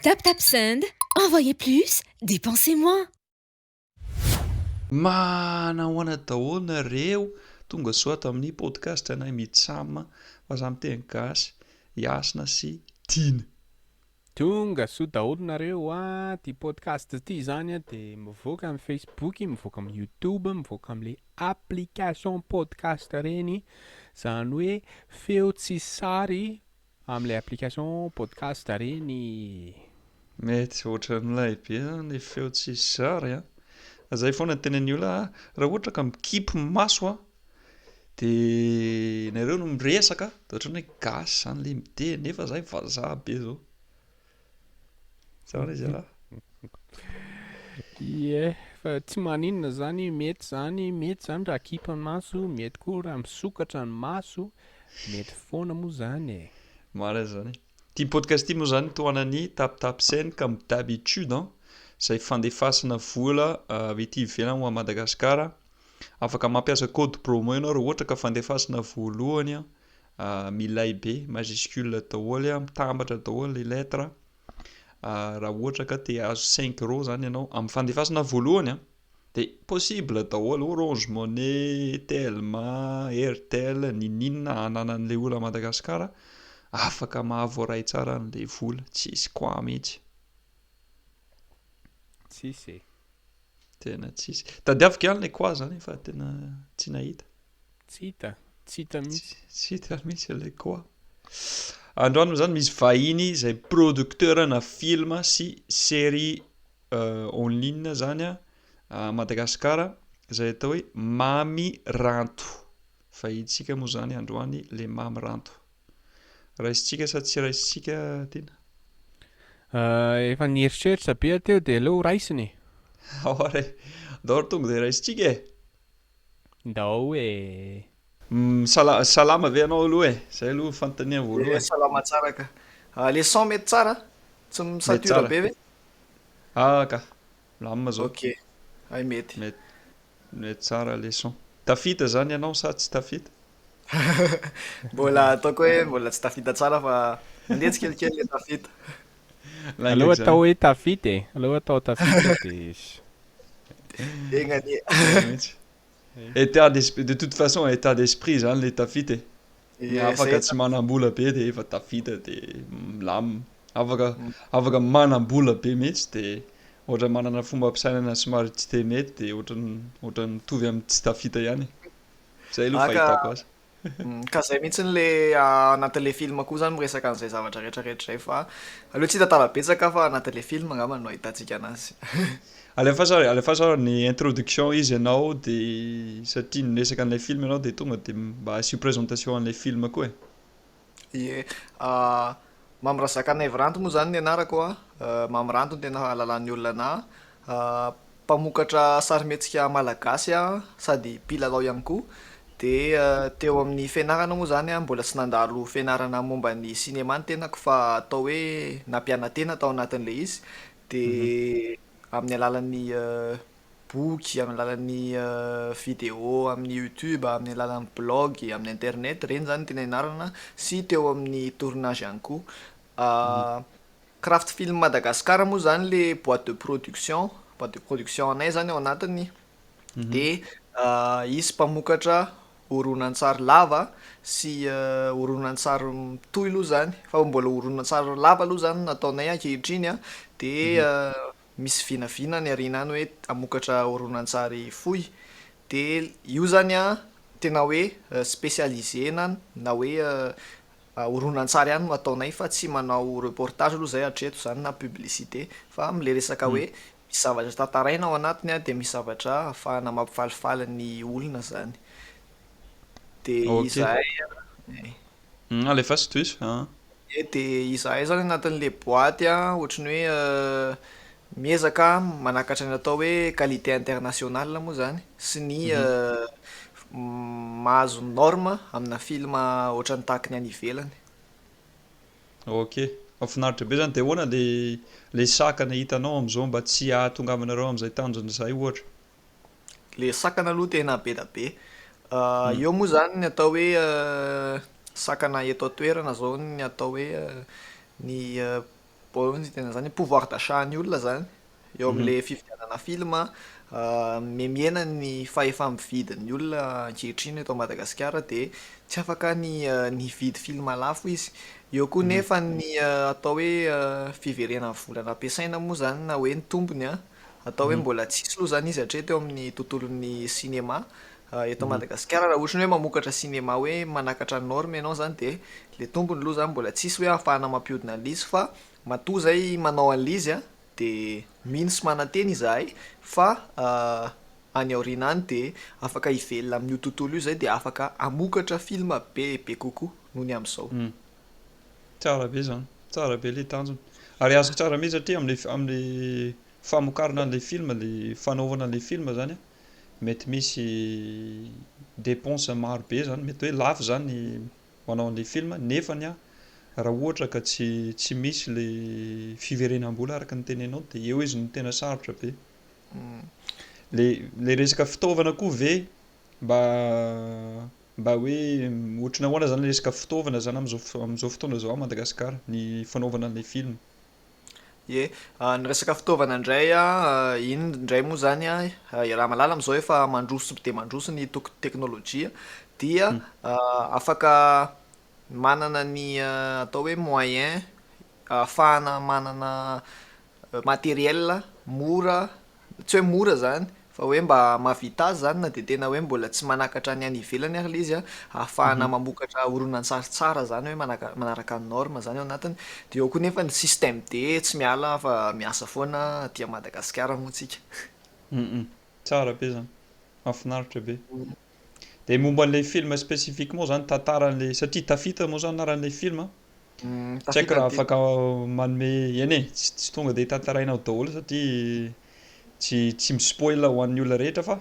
Tap Tap Send, envoyez plus, dépensez moins. Manahoana daholo nareo, tonga soa ato amin'ny podcast anay Mitsam fa za miteny gasy, Hasina sy Tiana. Tonga soa daholo nareo a, ty podcast ty zany a de mivoaka amin'ny Facebook, mivoaka amin'ny YouTube, mivoaka amle application podcast reny, zany hoe feo tsisy sary amle application podcast reny. Mety ohatran'ny milay be zany le feo tsisy sary a. Zay foana ny tenen'ny olona ah, raha ohatra ka mikipy maso a, de nareo no miresaka de ohatran'ny hoe gasy zany le miteny nefa zay vazaha be zao. Tsara izy zalahy. Ie, fa tsy maninona zany, mety zany, mety zany raha akipy ny maso, mety koa raha misokatra ny maso, mety foana moa zany e. Marina zany. Ity podcast ity moa zany tohanan'ny Taptap Send comme d'habitude an, izay fandefasana vola avy ety ivelany ho a Madagasikara. Afaka mampiasa code promo ianao raha ohatra ka fandefasana voalohany an, milay be, majuscule daholo an, mitambatra daholo les lettres. Raha ohatra ka te hahazo cinq euros zany ianao amin'ny fandefasana voalohany an, dia possible daholo, Orange Money, Telma, Airtel, n'inon'inona ananan'ilay olona à Madagasikara, afaka mahavoaray tsara an'ilay vola, tsisy quoi mihitsy. Tsisy e. Tena tsisy. Tadiaviko ihany ilay quoi zany fa tena tsy nahita. Tsy hita, tsy hita mihitsy. Tsy hita mihitsy ilay quoi. Androany moa zany misy vahiny izay producteur na film sy série en ligne zany a Madagasikara izay atao hoe Mamy Ranto. Vahintsika moa zany androany le Mamy Ranto. Raisintsika sa tsy raisintsika Tiana? Efa nieritreritra be aho teo dia aleo raisina e. Ao ary e. Ndao ary tonga dia raisintsika e. Ndao e. Salama ve ianao aloha e? Zay aloha fanontaniana voalohany. Ie, salama tsara ka. Le son mety tsara? Tsy mi-sature be ve? Ah ka, milamina zao. Ok, hay mety. Mety, mety tsara le son. Tafita zany ianao sa tsy tafita? Mbola ataoko hoe mbola tsy tafita tsara fa mandeha tsikelikely le tafita. Aleo atao hoe tafita e, aleo atao tafita de. Egna anie. Zay mihitsy. État d'esprit, de toute façon état d'esprit zany le tafita e. Ny afaka tsy manam-bola be de efa tafita de milamina. Afaka afaka manam-bola be mihitsy de ohatra manana fomba fisainana somary tsy de mety de ohatran'ny ohatran'ny mitovy amin'ny tsy tafita ihany e. Zay aloha fahitako azy. Ka zay mihitsy le anatin'le film koa zany miresaka an'izay zavatra rehetra rehetra izay fa aleo tsy hitantara betsaka fa anatin'le film angamba no ahitantsika anazy. Alefaso ary, alefaso ary ny introduction izy ianao de satria niresaka an'ilay film ianao de tonga de mba asio présentation an'ilay film koa e. Ie, Mamy Razakanaivo Ranto moa izany ny anarako a, Mamy Ranto no tena ahalalan'ny olona anah, mpamokatra sarimihetsika malagasy aho sady mpilalao ihany koa, dia teo amin'ny fianarana moa izany aho mbola tsy nandalo fianarana momba ny cinéma ny tenako fa atao hoe nampiana-tena tao anatin'ilay izy, dia amin'ny alalan'ny boky, amin'ny alalan'ny vidéo amin'ny youtube, amin'ny alalan'ny blog, amin'ny internet, ireny izany no tena ianarana sy teo amin'ny tournage ihany koa. Craft Film Madagascar moa izany le boîte de production, boîte de production anay izany ao anatiny dia izy mpamokatra horonantsary lava sy horonantsary mitohy aloha izany fa mbola horonantsary lava aloha izany no nataonay ankehitriny an, dia misy vinavina any aoriana any hoe hamokatra horonantsary fohy dia io izany an tena hoe spécialisé-na na hoe horonantsary ihany no ataonay fa tsy manao reportage aloha izay hatreto izany na publicité fa amin'ilay resaka hoe misy zavatra tantaraina ao anatiny an dia misy zavatra ahafahana mampifalifaly ny olona izany dia izahay Alefaso tohizo an. Ie dia izahay izany anatin'ilay boîte an ohatran'ny hoe miezaka manakatra ny atao hoe qualité internationale moa izany sy ny mahazo norme amina film ohatran'ny tahaky ny any ivelany. Ok, mahafinaritra be zany, dia ahoana le le sakana hitanao amin'izao mba tsy hahatongavanareo amin'izay tanjona izay ohatra? Le sakana aloha tena be da be. Eo moa zany ny atao hoe sakana eto an-toerana zao ny atao hoe ny. bon ny tena zany pouvoir d'achat ny olona zany eo amin'le fividianana film mihemihena ny fahefa-mividin'ny olona ankehitriny eto Madagasikara dia tsy afaka ny ny hividy film lafo izy. Eo koa nefa ny atao hoe fiverenan'ny vola nampiasaina moa zany na hoe ny tombony an, atao hoe mbola tsisy aloha zany izy hatreto eo amin'ny tontolon'ny cinéma eto Madagasikara. Raha ohatra ny hoe mamokatra cinéma hoe manakatra norme ianao zany dia le tombony aloha zany mbola tsisy hoe ahafahana mampihodina an'ilay izy fa matoa zay manao an'ilay izy an dia mino sy manantena izahay fa any aoriana any dia afaka hivelona amin'io tontolo io izay dia afaka hamokatra film bebe kokoa noho ny amin'izao. Tsara be izany, tsara be ilay tanjona. Ary azoko tsara mihitsy satria amin'ilay amin'ilay famokarana an'ilay film, ilay fanaovana an'ilay film izany an, mety misy dépense maro be izany, mety hoe lafo izany ny manao an'ilay film nefany an, raha ohatra ka tsy tsy misy ilay fiverenam-bola araka ny teneninao dia eo izy no tena sarotra be. Le le resaka fitaovana koa ve mba mba hoe ohatry ny ahoana zany le resaka fitaovana zany amin'izao amin'izao fotoana izao à Madagasikara ny fanaovana an'ilay film? Ie, ny resaka fitaovana indray an, iny indray moa zany an, iaraha-mahalala amin'izao efa mandroso dia mandroso ny tok- teknolojia dia afaka manana ny atao hoe moyen ahafahana manana matériel mora, tsy hoe mora zany fa hoe mba mahavita azy zany na dia tena hoe mbola tsy manakatra ny any ivelany ary ilay izy an, ahafahana mamokatra horonantsary tsara zany hoe manaka- manaraka ny norme zany ao anatiny, dia eo koa nefa ny système D tsy miala fa miasa foana aty Madagasikara moa tsika. Hum tsara be zany, mahafinaritra be. Dia momba an'ilay film spécifiquement zany tantaran'ilay, satria Tafita moa zany anaran'ilay film an, Tsy haiko raha afaka manome, eny e, tsy tsy tonga dia tantaraina ao daholo satria tsy tsy mi-spoil ho an'ny olona rehetra fa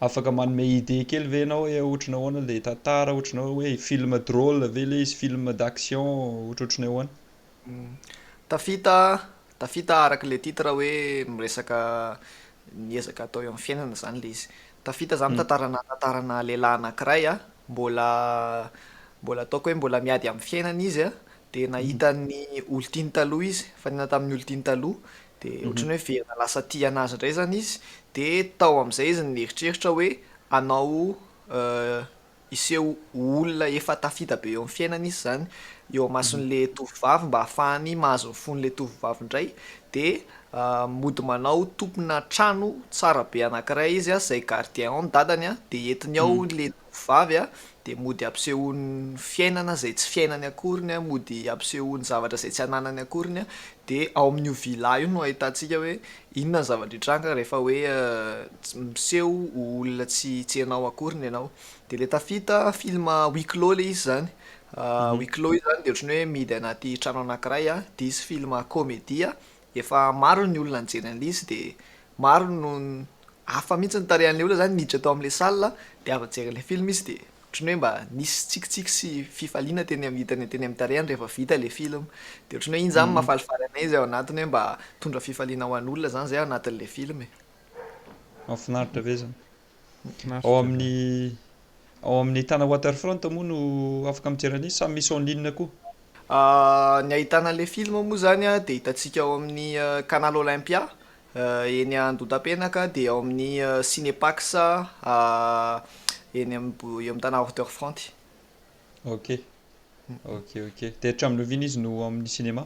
afaka manome idée kely ve ianao hoe ohatry ny ahoana ilay tantara, ohatry ny hoe film drôle ve ilay izy, film d'action, ohatrohatry ny ahoana? Tafita, tafita araka ilay titre hoe miresaka ny ezaka atao eo amin'ny fiainana izany ilay izy. Tafita izany tantarana tantarana lehilahy anankiray mbola mbola ataoko hoe mbola miady amin'ny fiainana izy dia nahita ny olon-tiany taloha izy, nifanena tamin'ny olon-tiany taloha dia ohatran'ny hoe very lasa tia an'azy indray izany izy dia tao amin'izay izy nieritreritra hoe hanao hiseho ho olona efa tafita be eo amin'ny fiainana izy izany eo imason'le tovovavy mba hahafahany mahazo ny fon'le tovovavy indray dia mody manao tompona trano tsara be anankiray izy izay gardien ao ny dadany dia entiny ao le tovovavy dia mody ampisehoany fiainana izay tsy fiainany akoriny mody ampisehoany zavatra izay tsy ananany akoriny dia ao amin'io villa io no ahitantsika hoe inona ny zavatra hitranga rehefa hoe miseho ho olona tsy tsy ianao akoriny ianao. Dia ilay tafita film huis clos ilay izy izany. Huis clos io izany dia ohatran'ny hoe mihidy anaty trano anankiray dia izy film comédie efa maro ny olona nijery an'ilay izy dia maro no hafa mihitsy ny tarehan'ilay olona izany niditra tao amin'ilay salle dia avy nijery an'ilay film izy dia ohatran'ny hoe mba nisy tsikitsiky sy fifaliana teny amin'ny hitany teny amin'ny tarehiny rehefa vita ilay film. Dia ohatran'ny hoe iny izany mahafalifaly anay izay ao anatiny hoe mba mitondra fifaliana ho an'olona izany izay ao anatin'ilay film e. Mahafinaritra be izany. Ao amin'ny ao amin'ny Tana Waterfront moa no afaka mijery an'izy sa misy en ligne koa? Ny ahitana an'ilay film moa izany dia hitantsika ao amin'ny Canal Olympia Eny Andohatapenaka dia ao amin'ny Cinepax eny amin'ny eo amin'ny Tana Waterfront. Ok, ok, ok. Dia hatramin'ny oviana izy no amin'ny cinéma?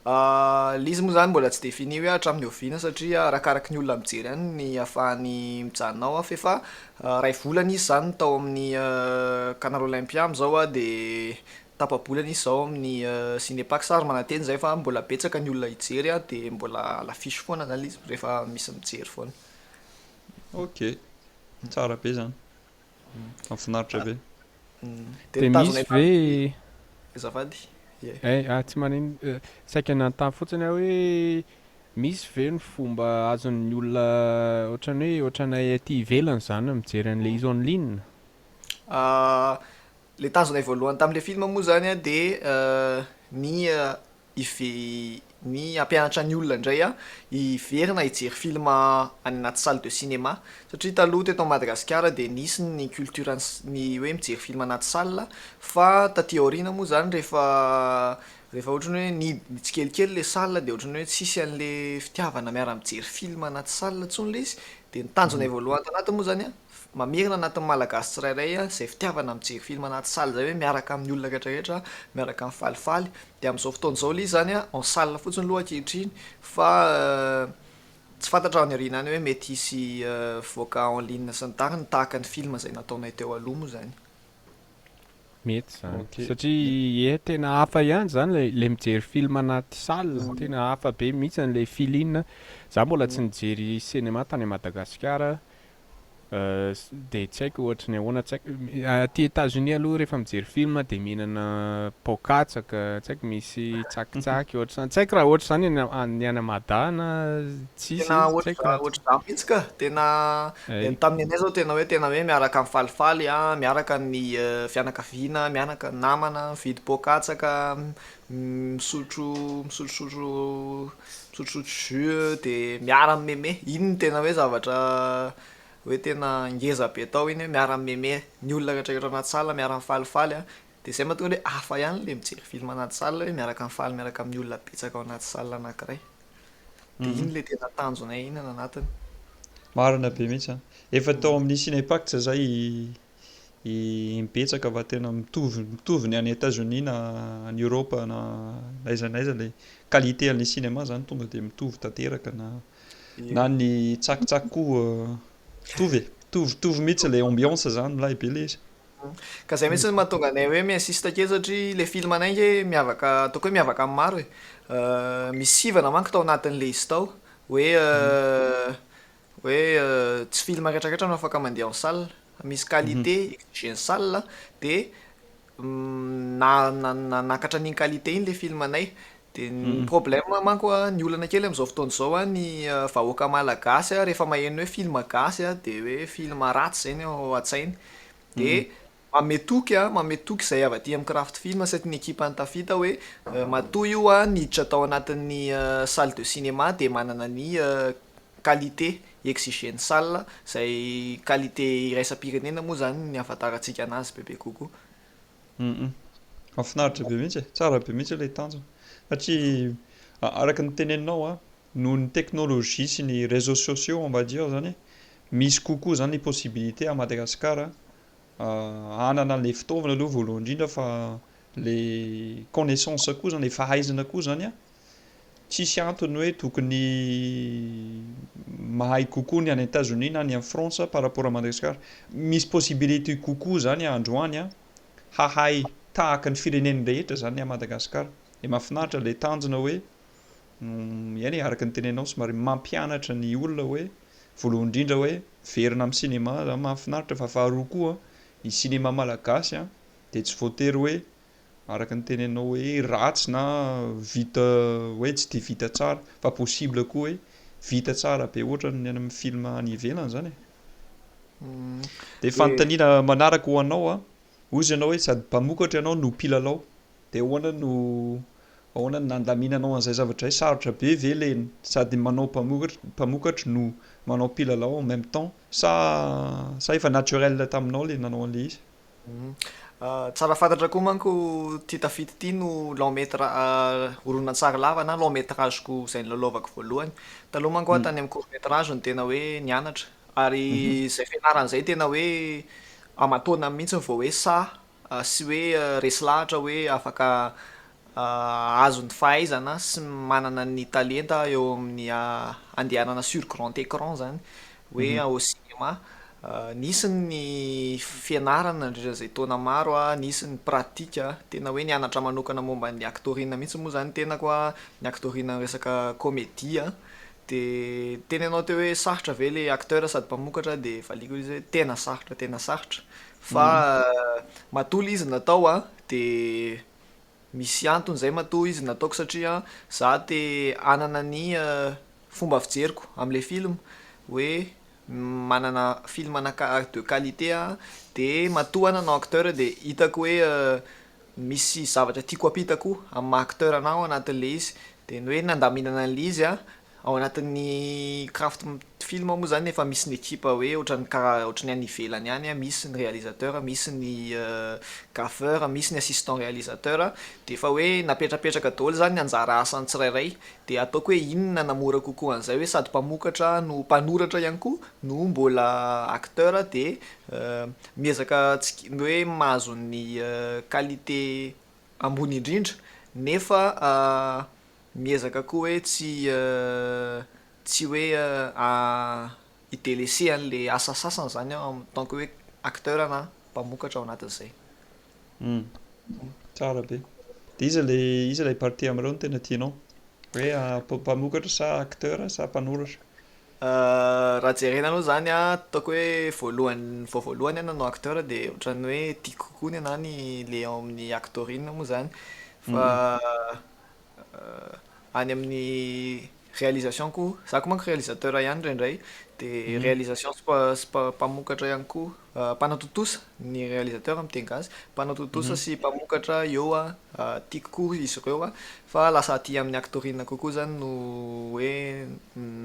Ilay izy moa izany mbola tsy défini hoe hatramin'ny oviana satria arakaraky ny olona mijery ihany ny ahafahany mijanona ao fa efa iray volana izy izany tao amin'ny Canal Olympia amin'izao dia Tapa-bolana izy izao amin'ny Cinepax ary manantena izahay fa mbola betsaka ny olona hijery dia mbola à l'affiche foana izany ilay izy rehefa misy mijery foana. Ok, tsara be zany, mahafinaritra be. Dia Dia ny tanjonay misy ve Azafady, ie. Eh, ah, tsy manino, saika nanontany fotsiny aho hoe misy ve ny fomba azon'ny olona ohatran'ny hoe ohatranay aty ivelany izany mijery an'ilay izy en ligne? Ilay tanjonay voalohany tamin'ilay film moa izany an dia ny hive- ny hampianatra ny olona indray hiverina hijery film any anaty salle de cinéma satria taloha teto Madagasikara dia nisy ny culture ny hoe mijery film anaty salle fa taty aoriana moa izany rehefa Rehefa ohatran'ny hoe nihidy tsikelikely ilay salle dia ohatran'ny hoe tsisy an'ilay fitiavana miara-mijery film anaty salle intsony ilay izy. Dia ny tanjonay voalohany tanaty moa izany an, mamerina anatin'ny Malagasy tsirairay izay fitiavana mijery film anaty salle izay hoe miaraka amin'ny olona rehetrarehetra, miaraka mifalifaly. Dia amin'izao fotoana izao ilay izy izany an, en salle fotsiny aloha ankehitriny fa tsy fantatra any aoriana any hoe mety hisy hivoaka en ligne sy ny tariny tahaka ny film izay nataonay teo aloha moa izany. Mety zany. Satria ie tena hafa ihany zany le le mijery film anaty salle, tena hafa be mihitsy le feeling. Za mbola tsy nijery cinéma tany Madagasikara de tsy haiko ohatry ny ahoana tsy haiko, aty Etats-Unis aloha rehefa mijery film de mihinana pao-katsaka, tsy haiko misy tsakitsaky ohatr'izany, tsy haiko raha ohatr'izany any ny any Mada na tsisy, Tena tsy haiko raha tsy. ohatr'izany mihitsy ka, tena Hay. tamin'ny anay zao tena hoe tena hoe miaraka mifalifaly an, miaraka ny fianakaviana, miaraka ny namana, mividy pao-katsaka, misotro misotrosotro misotrosotro jus de miara mimeme, iny no tena hoe zavatra hoe tena ngeza be tao iny hoe miara mimeme, ny olona rehetra rehetra anaty salle miara mifalifaly an, de zay mahatonga hoe hafa ihany le mijery film anaty salle hoe miaraka mifaly miaraka amin'ny olona betsaka ao anaty salle anakiray. Dia iny ilay tena tanjonay iny anatiny. Marina be mihitsy an. Efa tao amin'ny Cinepact zay imbetsaka fa tena mitovy mitovy ny any Etazonia na any Europe na n'aiza n'aiza ilay qualité an'ilay cinéma zany tonga dia mitovy tanteraka na na ny tsakitsaky koa mitovy e. Mitovitovy mihitsy ilay ambiance zany, milay be ilay izy. Ka zay mihitsy no mahatonga anay hoe mi-insiste kely satria le film anay ange miavaka, ataoko hoe miavaka amin'ny maro e. Misy sivana manko tao anatin'le izy tao hoe hoe tsy film rehetrarehetra no afaka mandeha en salle fa misy qualité exigen'ny salle de na- na- nanakatra an'iny qualité iny le film anay. Dia ny problème manko an, ny olana kely amin'izao fotoana izao an, ny vahoaka malagasy an, rehefa maheno hoe film gasy an, dia hoe film ratsy izay no ao an-tsainy. Dia manome toky an, manome toky izay avy aty amin'ny Craft Film sy ny ekipan'ny Tafita hoe matoa io an niditra tao anatin'ny salle de cinéma dia manana ny qualité exigen'ny salle, izay qualité iraisam-pirenena moa izany ny ahafantarantsika an'azy bebe kokoa. Hum Mahafinaritra be mihitsy e, tsara be mihitsy ilay tanjona. Satria araka ny teneninao an, noho ny technologie sy ny réseaux sociaux on va dire zany, misy kokoa zany ny possibilité à Madagascar hanana an'ilay fitaovana aloha voalohany indrindra fa le connaissance koa zany, le fahaizana koa zany an, tsisy antony hoe tokony mahay kokoa ny any Etazonia na ny any France par rapport à Madagascar. Misy possibilité kokoa zany androany an, hahay tahaka ny firenena rehetra zany à Madagascar. Dia mahafinaritra ilay tanjona hoe, eny e, araka ny teneninao somary mampianatra ny olona hoe, voalohany indrindra hoe miverina amin'ny cinéma zany mahafinaritra fa faharoa koa ny cinéma malagasy an dia tsy voatery hoe araka ny teneninao hoe ratsy na vita hoe tsy dia vita tsara fa possible koa hoe vita tsara be ohatran'ny any amin'ny film any ivelany zany e. Dia fanontaniana manaraka ho anao an, hozy ianao hoe sady mpamokatra ianao no mpilalao, dia ahoana no ahoana no nandaminanao an'izay zavatra izay? Sarotra be ve le sady manao mpamokatra mpamokatra no manao mpilalao en même temps sa sa efa naturel taminao le nanao an'ilay izy? Tsara fantatra koa manko ity tafita ity no long métra horonantsary lava na long métrage-ko izay nilalaovako voalohany. Taloha manko aho tany amin'ny court métrage no tena hoe nianatra ary izay fianarana izay tena hoe aman-taonany mihitsy vao hoe sahy sy hoe resy lahatra hoe afaka azo ny fahaizana sy manana ny talenta eo amin'ny andehanana sur grand écran zany hoe au cinéma. Nisy ny fianarana nandritra izay taona maro, nisy ny pratique, tena hoe nianatra manokana momba ny actoring mihitsy moa zany ny tenako, ny actoring resaka comédie. Dia niteny ianao teo hoe sarotra ve le acteur sady mpamokatra dia valiako izy hoe tena sarotra, tena sarotra fa matoa le izy natao dia Misy antony zay matoa izy nataoko satria za te hanana ny fomba fijeriko amle film hoe manana film anaka de qualité aho de matoa aho nanao acteur de hitako hoe misy zavatra tiako ampita koa amin'ny maha acteur anah ao anatin'le izy de ny hoe nandaminana an'le izy an. Ao anatin'ny craft film moa zany efa misy ny ekipa hoe ohatran'ny karaha ohatran'ny any ivelany any, misy ny réalisateur, misy ny gaffeur, misy ny assistant réalisateur, de efa hoe napetrapetraka daholo zany ny anjara asan'ny tsirairay, de ataoko hoe iny no nanamora kokoa an'izay hoe sady mpamokatra no mpanoratra ihany koa no mbola acteur de miezaka tsy hoe mahazo ny qualité ambony indrindra nefa Miezaka koa hoe tsy tsy hoe hi-delaisser an'le asa sasany zany aho en tant que hoe acteur na mpamokatra ao anatin'izay. Hum. Tsara be. Dia iza ilay iza ilay partie amin'ireo no tena tianao? Hoe mpamokatra sa acteur sa mpanoratra? Raha jerena aloha izany an, ataoko hoe voalohany vao voalohany aho nanao acteur dia ohatran'ny hoe tiako kokoa ny anà ny le ao amin'ny actorine moa izany fa any amin'ny réalisation koa, za koa manko réalisateur ihany indraindray dia réalisation sy sy mpamokatra ihany koa, mpanatontosa ny réalisateur amin'ny teny gasy, mpanatontosa sy mpamokatra eo an, tiako koa izy ireo an, fa lasa aty amin'ny actorine kokoa izany no hoe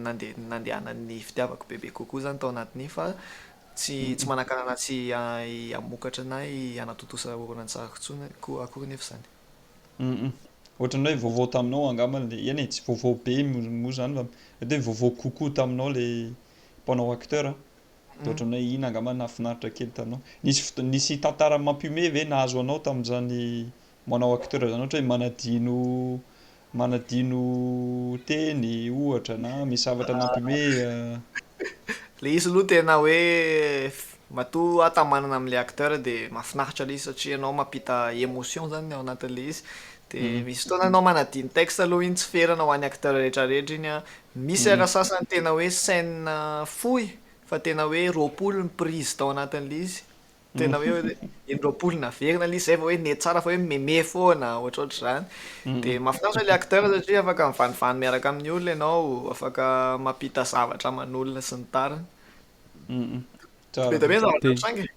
nandeha nandehanan'ny fitiavako bebe kokoa izany tao anatin'iny fa tsy tsy manakana anah tsy hamokatra na hanatontosa horonantsary intsony koa akory nefa izany. Humm. Ohatran'ny hoe vaovao taminao angamba le, eny e, tsy vaovao be moa izany fa mety hoe vaovao kokoa taminao le mpanao acteur an. Dia ohatran'ny hoe iny angamba nahafinaritra kely taminao. Nisy foto- nisy tantara mampihomehy ve nahazo anao tamin'izany manao acteur izany ohatra hoe manadino manadino teny ohatra na misy zavatra nampihomehy? Le izy aloha tena hoe matoa aho tamanana amin'ilay acteur dia mahafinaritra ilay izy satria ianao mampita émotion zany ao anatin'ilay izy. Dia misy fotoana ianao manadino texte aloha iny tsy ferana ho an'ny acteur rehetra rehetra iny an. Misy ara sasany tena hoe scène fohy fa tena hoe 20 ny prise tao anatin'ilay izy. Tena hoe in-droapolo naverina ilay izy zay vao hoe nety tsara fa hoe meme foana ohatrohatr'izany. Dia mahafinaritra ilay acteur satria afaka mivanivany miaraka amin'ny olona ianao, afaka mampita zavatra aman'olona sy ny tariny. Tsara Be dia be be. ny zavatra Dia mitranga e.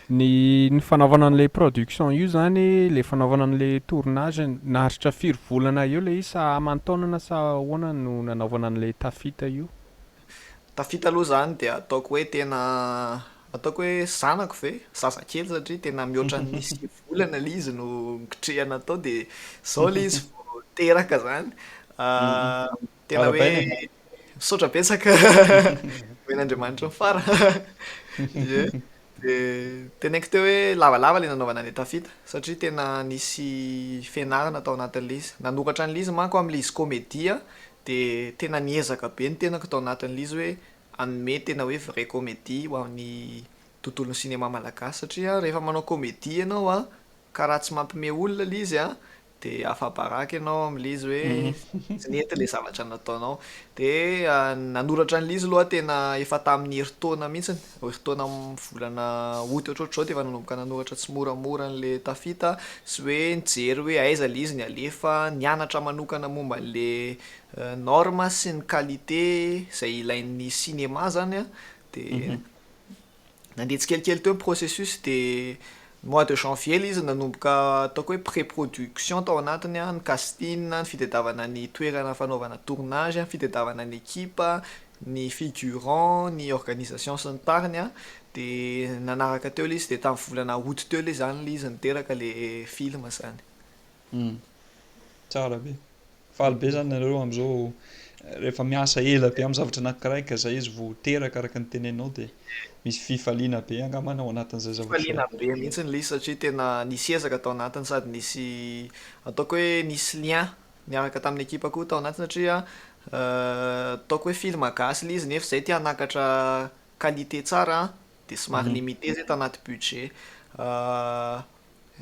ny ny fanaovana an'ilay production io zany, ilay fanaovana an'ilay tournage, naharitra firy volana eo ilay izy sa aman-taonana sa ahoana no nanaovana an'ilay Tafita io? Tafita aloha izany dia ataoko hoe tena ataoko hoe zanako ve? Zazakely satria tena mihoatra ny sivy volana ilay izy no nikotrehana tao dia izao ilay izy vao teraka izany. Tena hoe Arahabaina e! misaotra betsaka omen'Andriamanitra ny fara. Ie. Dia teneniko teo hoe lavalava ilay nanaovana an'ilay Tafita satria tena nisy fianarana tao anatin'ilay izy. Nanoratra an'ilay izy manko amin'ilay izy comédie Dia tena niezaka be ny tenako tao anatin'ilay izy hoe hanome tena hoe vraie comédie ho an'ny tontolon'ny cinéma malagasy satria rehefa manao comédie ianao an, ka raha tsy mampime olona ilay izy an, dia afa-baraka ianao amin'ilay izy hoe tsy nety ilay zavatra nataonao. Dia nanoratra an'ilay izy aloha aho tena efa tamin'ny herintaona mihitsy, herintaona volana août ohatrohatr'izao dia efa nanomboka nanoratra tsimoramora an'ilay Tafita sy hoe nijery hoe aiza ilay izy ny alefa, nianatra manokana momba an'ilay norme sy ny qualité izay ilain'ny cinéma zany an, dia nandeha tsikelikely teo ny processus dia mois de janvier ilay izy nanomboka ataoko hoe pré-production tao anatiny an, ny casting, ny fitadiavana ny toerana fanaovana tournage, ny fitadiavana ny ekipa, ny figurant, ny organisation sy ny tariny an, dia nanaraka teo ilay izy dia tamin'ny volana août teo ilay izany ilay izy niteraka ilay film izany. Hum. Tsara be. Faly be zany nareo amizao rehefa miasa ela be amin'ny zavatra anankiray ka zay izy vao teraka araka ny teneninao dia misy fifaliana be angambany ao anatin'izay zavatra izay. Fifaliana be mihitsy ilay izy satria tena nisy ezaka tao anatiny sady nisy ataoko hoe nisy lien niaraka tamin'ny ekipa koa tao anatiny satria ataoko hoe film gasy ilay izy nefa izay te hanakatra qualité tsara dia somary limité zay tanaty budget.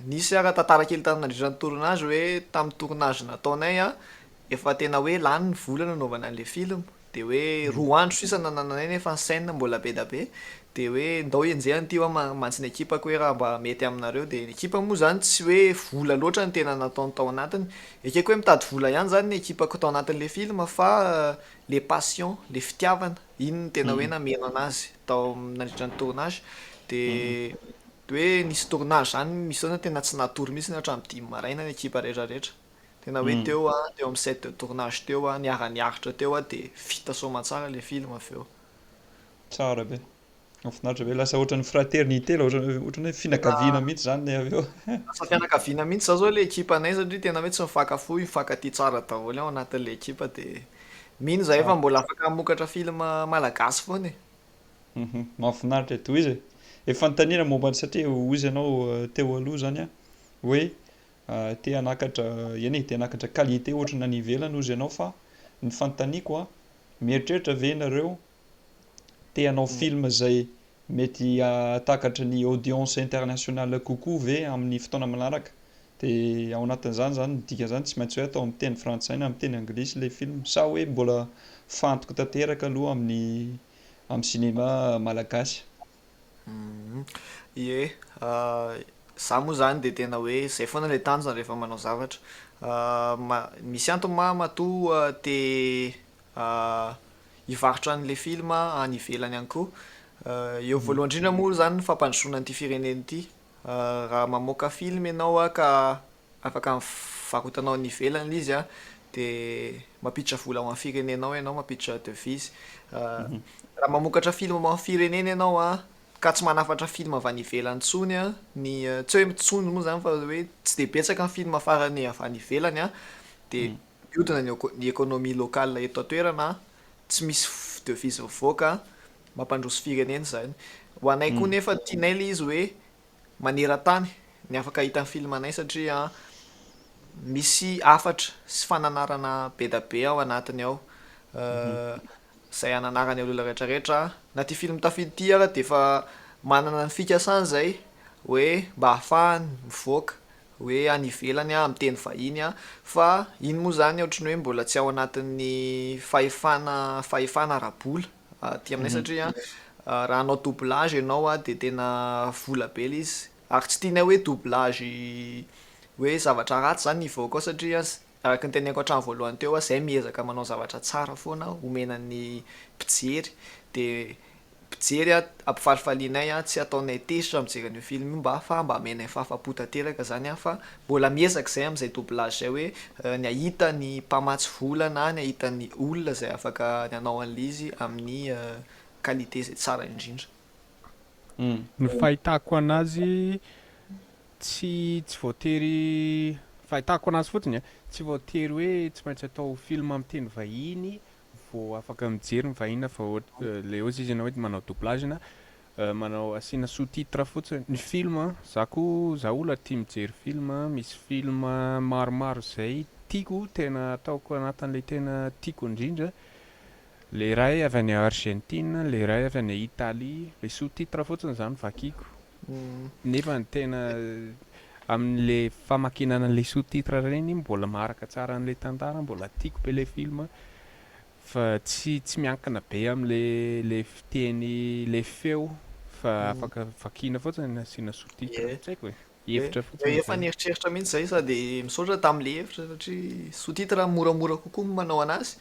Nisy ara tantara kely tamin'ny nandritra ny tournage hoe tamin'ny tournage nataonay efa tena hoe lany ny vola nanaovana an'ilay film dia hoe roa andro sisa nanananay nefa ny scène mbola be da be dia hoe ndao henjehina ity hoa mantsy ny ekipako hoe raha mba mety aminareo dia ny ekipa moa izany tsy hoe vola loatra no tena nataony tao anatiny ekeko hoe mitady vola ihany izany ny ekipako tao anatin'ilay film fa le passion le fitiavana iny no tena hoe nameno anazy tao nandritra ny tournage dia hoe nisy tournage izany misy fotoana tena tsy natory mihitsy hatramin'ny dimy maraina ny ekipa rehetra rehetra. Tena hoe teo a, teo amin'ny set de tournage teo a, niara-niaritra teo a, dia vita soamantsara ilay film avy eo. Tsara be. Mahafinaritra be. Lasa ohatran'ny fraternité, ohatran'ny hoe fianakaviana mihitsy izany ilay avy eo. Lasa fianakaviana mihitsy za zao ilay ekipanay satria tena hoe tsy mifankafoy, mifankatia tsara daholo ao anatin'ilay ekipa dia mino izahay fa mbola afaka hamokatra film malagasy foana e. Mahafinaritra e. Tohizo e. E fanontaniana momba ny satria hozy ianao teo aloha izany an, hoe te hanakatra, eny e, te hanakatra qualité ohatran'ny any ivelany hozy ianao fa ny fanontaniako an, mieritreritra ve ianareo te hanao film izay mety hahatakatra ny audience internationale kokoa ve amin'ny fotoana manaraka? Dia ao anatin'izany izany, ny dikan'izany tsy maintsy hoe atao amin'ny teny frantsay na amin'ny teny anglisy ilay film sa hoe mbola fantoka tanteraka aloha amin'ny amin'ny cinéma malagasy? Ie, za moa zany dia tena hoe zay foana ilay tanjona rehefa manao zavatra. Misy antony ma matoa te hivarotra an'ilay film any ivelany ihany koa. Eo voalohany indrindra moa zany ny fampandrosoana an'ity firenena ity. Raha mamoaka film ianao ka afaka varotanao any ivelany ilay izy dia mampiditra vola ho an'ny firenenao ianao, mampiditra devise. Raha mamokatra film ho an'ny firenena ianao ka tsy manafatra film avy any ivelany intsony, ny tsy hoe intsony moa izany fa hoe tsy dia betsaka ny film farany avy any ivelany dia mihodina ny ny économie locale eto an-toerana, tsy misy devise mivoaka, mampandroso firenena izany. Ho anay koa nefa tianay ilay izy hoe maneran-tany ny afaka hahita ny film anay satria misy hafatra sy fananarana be da be ao anatiny ao izay hananarany olona rehetra rehetra. Na ity film tafita ity ara dia efa manana ny fikasany izay hoe mba hahafahany mivoaka hoe any ivelany amin'ny teny vahiny fa iny moa izany ohatran'ny hoe mbola tsy ao anatin'ny fahefana fahefana ara-bola aty aminay satria raha hanao doublage ianao dia tena vola be ilay izy ary tsy tianay hoe doublage hoe zavatra ratsy izany ny hivoaka ao satria araka ny teneniko hatramin'ny voalohany teo izay miezaka manao zavatra tsara foana omena ny mpijery dia mpijery a, ampifalifalianay a, tsy ataonay tezitra mijery an'io film io mba fa mba amenay fahafapo tanteraka zany a, fa mbola miezaka izay amin'izay doublage zay hoe ny ahita ny mpamatsy vola na ny ahita ny olona izay afaka ny hanao an'ilay izy amin'ny qualité izay tsara indrindra. Ny fahitako anazy tsy tsy voatery, fahitako anazy fotsiny a, tsy voatery hoe tsy maintsy atao film amin'ny teny vahiny vao afaka mijery ny vahiny fa le ozy izy ianao hoe manao doublage na manao asiana sous titre fotsiny ny film za ko za olona tia mijery film misy film maromaro zay tiako tena ataoko anatin'le tena tiako indrindra le iray avy any Argentine le iray avy any Italie le sous titre fotsiny zany vakiko nefa ny tena amin'le famakinana an'le sous titre reny mbola maharaka tsara an'le tantara mbola tiako be le film fa tsy tsy miankina be amin'le le fiteny le feo fa afaka vakiana fotsiny asiana sous titre tsy haiko e hevitra fotsiny Efa nieritreritra mihitsy zay sady misaotra tamin'le hevitra satria sous titre moramora kokoa ny manao anazy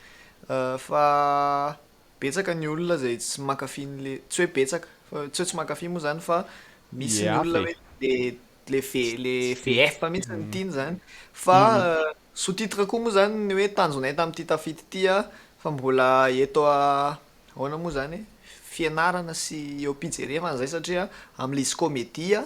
fa betsaka ny olona izay tsy mankafy an'le, tsy hoe betsaka fa tsy hoe tsy mankafy moa zany fa misy ny olona hoe le le V le VF mihitsy no tiany zany fa sous titre koa moa zany ny hoe tanjonay tamin'ity tafita ity a fa mbola eto ahoana moa zany e fianarana sy eo am-pijerevana zay satria amin'ilay izy comédie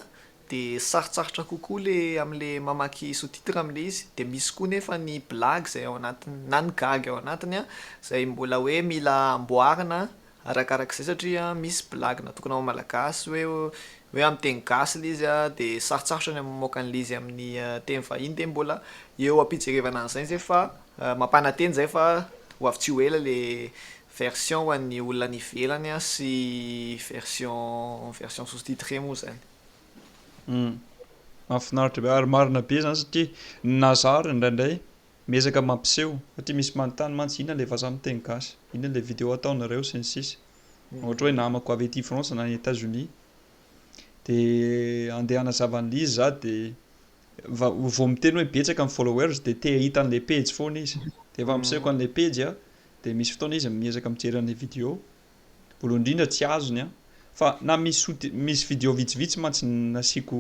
Dia sarotsarotra kokoa le amin'le mamaky sous titre amin'le izy, dia misy koa nefa ny blague izay ao anatiny na ny gag ao anatiny an, izay mbola hoe mila amboarina arakarak'izay satria misy blague natokana ho malagasy hoe hoe amin'ny teny gasy le izy an, dia sarotsarotra ny mamoaka an'le izy amin'ny teny vahiny dia mbola eo am-pijerevana an'izay zay fa mampanantena izay fa ho avy tsy ho ela le version ho an'ny olona any ivelany sy version version sous titré moa izany. Hum. Mahafinaritra be ary marina be izany satria ny Nazar indraindray miezaka mampiseho satria misy manontany mantsy inona ilay vazaha miteny gasy, inona ilay vidéo ataonareo sy ny sisa. Ohatra hoe namako avy aty France na any Etats Unis dia andeha hanazava an'ilay izy za dia va- vao miteny hoe betsaka ny followers dia te hahita an'ilay pejy foana izy. Dia efa ampisehoko an'ilay pejy aho dia misy fotoana izy miezaka mijery an'ilay vidéo Voalohany indrindra tsy azony an! Fa na misy sous misy vidéo vitsivitsy mantsy nasiako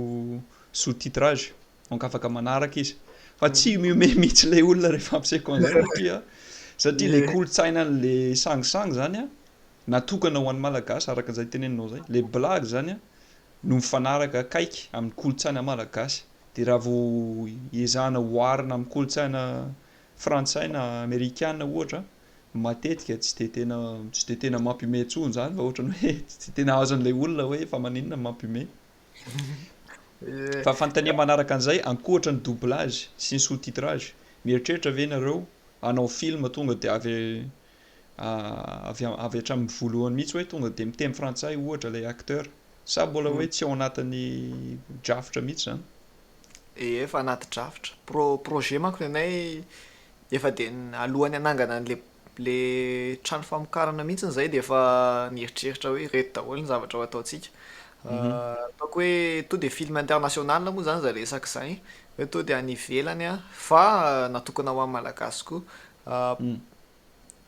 sous titrage donc afaka manaraka izy. Fa tsy mihomehy mihitsy ilay olona rehefa ampisehoako an'izay satria satria ilay kolontsainan'ilay sangisangy izany an, natokana ho an'ny Malagasy araka izay teneninao izay. Ilay blague izany an, no mifanaraka akaiky amin'ny kolontsaina malagasy. Dia raha vao ezahana oharina amin'ny kolontsaina frantsay na amerikana ohatra, matetika tsy dia tena tsy dia tena mampihomehy intsony izany fa ohatran'ny hoe tsy dia tena azon'ilay olona hoe fa maninona no mampihomehy. Fa fanontaniana manaraka an'izay, ankoatra ny doublage sy ny sous-titrage, mieritreritra ve nareo hanao film tonga dia avy avy avy hatramin'ny voalohany mihitsy hoe tonga dia miteny frantsay ohatra ilay acteur sa mbola hoe tsy ao anatin'ny drafitra mihitsy izany? Ee, efa anaty drafitra. Pro- projet manko ny anay efa dia alohan'ny hanangana an'le le trano famokarana mihitsy izay dia efa nieritreritra hoe ireto daholo ny zavatra ho ataontsika. Ataoko hoe to dia film international moa izany izay resaka izay, hoe to dia any ivelany an, fa natokana ho an'ny Malagasy koa.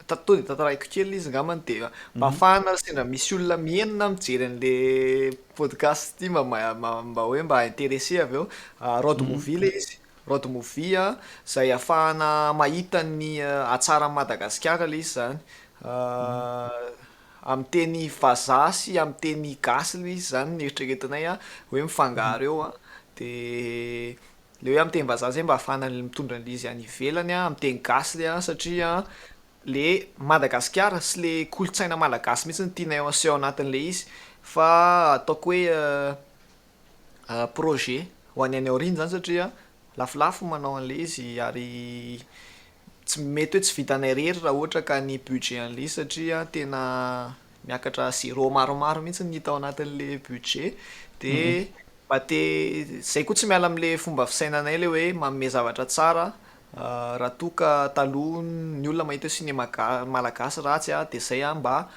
Tonga dia tantaraiko kely izy angambany dia mba ahafahana sendra misy olona miheno na mijery an'le podcast ity mba mba hoe mba intéressé avy eo. Road movie ilay izy, road movie izay ahafahana mahita ny hatsaran'i Madagasikara ilay izy izany. Amin'ny teny vazaha sy amin'ny teny gasy ilay izy izany no eritreretinay hoe mifangaro eo dia Le hoe amin'ny teny vazaha zay mba ahafahana mitondra an'le izy any ivelany an, amin'ny teny gasy le an satria le Madagasikara sy le kolontsaina malagasy mihitsy no tianay aseho ao anatin'le izy fa ataoko hoe projet ho an'ny any aoriana zany satria lafolafo ny manao an'le izy ary tsy mety hoe tsy vitanay irery raha ohatra ka ny budget an'le izy satria tena miakatra zéro maromaro mihitsy ny hita ao anatin'le budget de mba te zay koa tsy miala am'le fomba fisainanay le hoe manome zavatra tsara raha toa ka taloha ny olona mahita hoe cinéma ga- malagasy ratsy a de zay a mba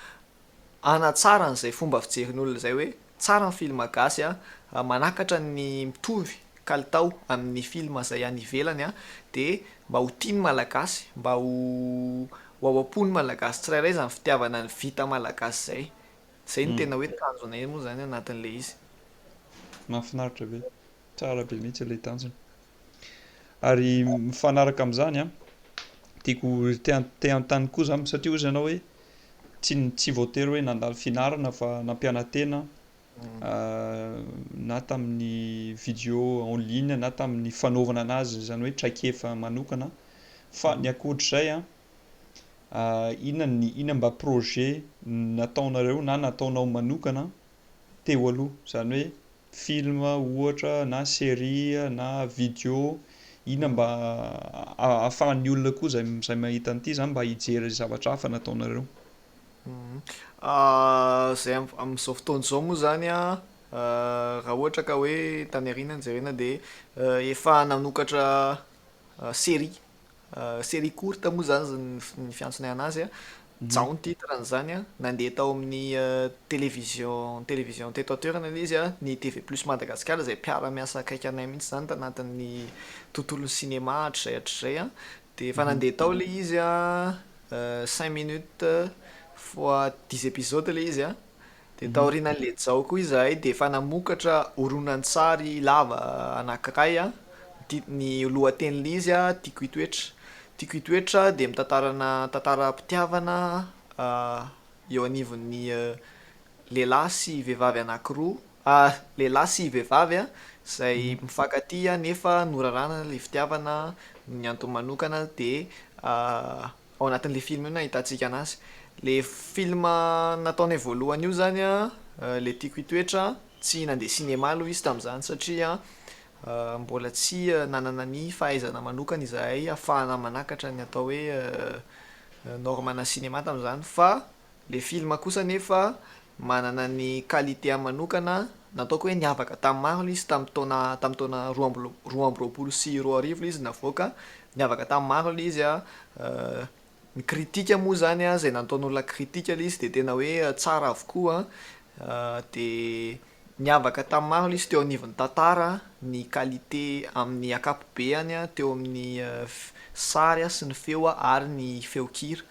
hanatsara an'izay fomba fijerin'olona zay hoe tsara ny film gasy a, manakatra ny mitovy kalitao amin'ny film zay any ivelany a de mba ho tia ny malagasy mba ho ho ao am-pon'ny malagasy tsirairay izany fitiavana ny vita malagasy izay. Izay no tena hoe tanjonay moa izany anatin'ilay izy. Mahafinaritra be. Tsara be mihitsy ilay tanjona. Ary mifanaraka amin'izany an, tiako te te hanontany koa za satria hozy ianao hoe tsy tsy voatery hoe nandalo fianarana fa nampiana-tena na tamin'ny vidéo en ligne na tamin'ny fanaovana anazy izany hoe traikefa manokana fa ny ankoatr'izay an, inona ny inona mba projet nataonareo na nataonao manokana teo aloha izany hoe film ohatra na série na vidéo inona mba ahafahan'ny olona koa izay izay mahita an'ity izany mba hijery zavatra hafa nataonareo. Izay amin'izao fotoana izao moa izany an, raha ohatra ka hoe tany aoriana no jerena dia efa nanokatra série, série courte moa izany ny fiantsonay an'azy an, Jao ny titre-n'izany an, nandeha tao amin'ny télévision télévision teto an-toerana ilay izy an, ny TV Plus Madagascar izay mpiara-miasa akaiky anay mihitsy izany tanatin'ny tontolon'ny cinéma hatrizay hatrizay an, dia efa nandeha tao ilay izy an, cinq minutes fois dix épisodes ilay izy an, dia taorianan'ilay Jao koa izahay dia efa namokatra horonantsary lava anankiray an, ny ny lohatenin'ilay izy an Tiako hitoetra. Tiako hitoetra dia mitantarana tantaram-pitiavana eo anivon'ny lehilahy sy vehivavy anankiroa, lehilahy sy vehivavy izay mifankatia nefa norarana ilay fitiavana noho ny antony manokana dia ao anatin'ilay film io no ahitantsika anazy. Ilay film nataonay voalohany io izany an, ilay Tiako hitoetra, tsy nandeha cinéma aloha izy tamin'izany satria mbola tsy nanana ny fahaizana manokana izahay ahafahana manakatra ny atao hoe norme-na cinéma tamin'izany fa ilay film kosa anefa manana ny qualité-ny manokana, nataoko hoe niavaka tamin'ny maro ilay izy tamin'ny taona tamin'ny taona 2022 ilay izy navoaka, niavaka tamin'ny maro ilay izy an, ny critique moa izany an, izay nataon'olona critique ilay izy dia tena hoe tsara avokoa an, dia niavaka tamin'ny maro ilay izy teo anivon'ny tantara, ny qualité amin'ny ankapobeany teo amin'ny sary sy ny feo ary ny feon-kira.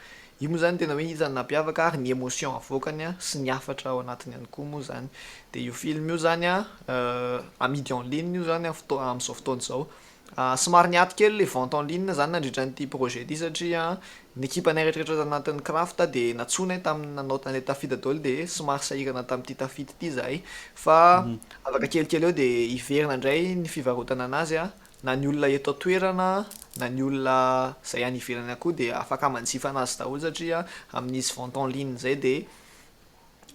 Io moa izany tena hoe isan'ny nampiavaka ary ny émotion avoakany sy ny hafatra ao anatiny ihany koa moa izany. Dia io film io izany an, amidy en ligne io izany amin'izao fotoana izao. Somary niato kely le vente en ligne zany nandritra an'ity projet ity satria ny ekipanay rehetrarehetra tanatin'ny craft dia nantsoinay tamin'ny nanao an'ilay Tafita daholo dia somary sahirana tamin'ity Tafita ity izahay fa afaka kelikely eo dia hiverina indray ny fivarotana anazy na ny olona eto an-toerana na ny olona izay any ivelany koa dia afaka manjifa anazy daholo satria amin'izy vente en ligne izay dia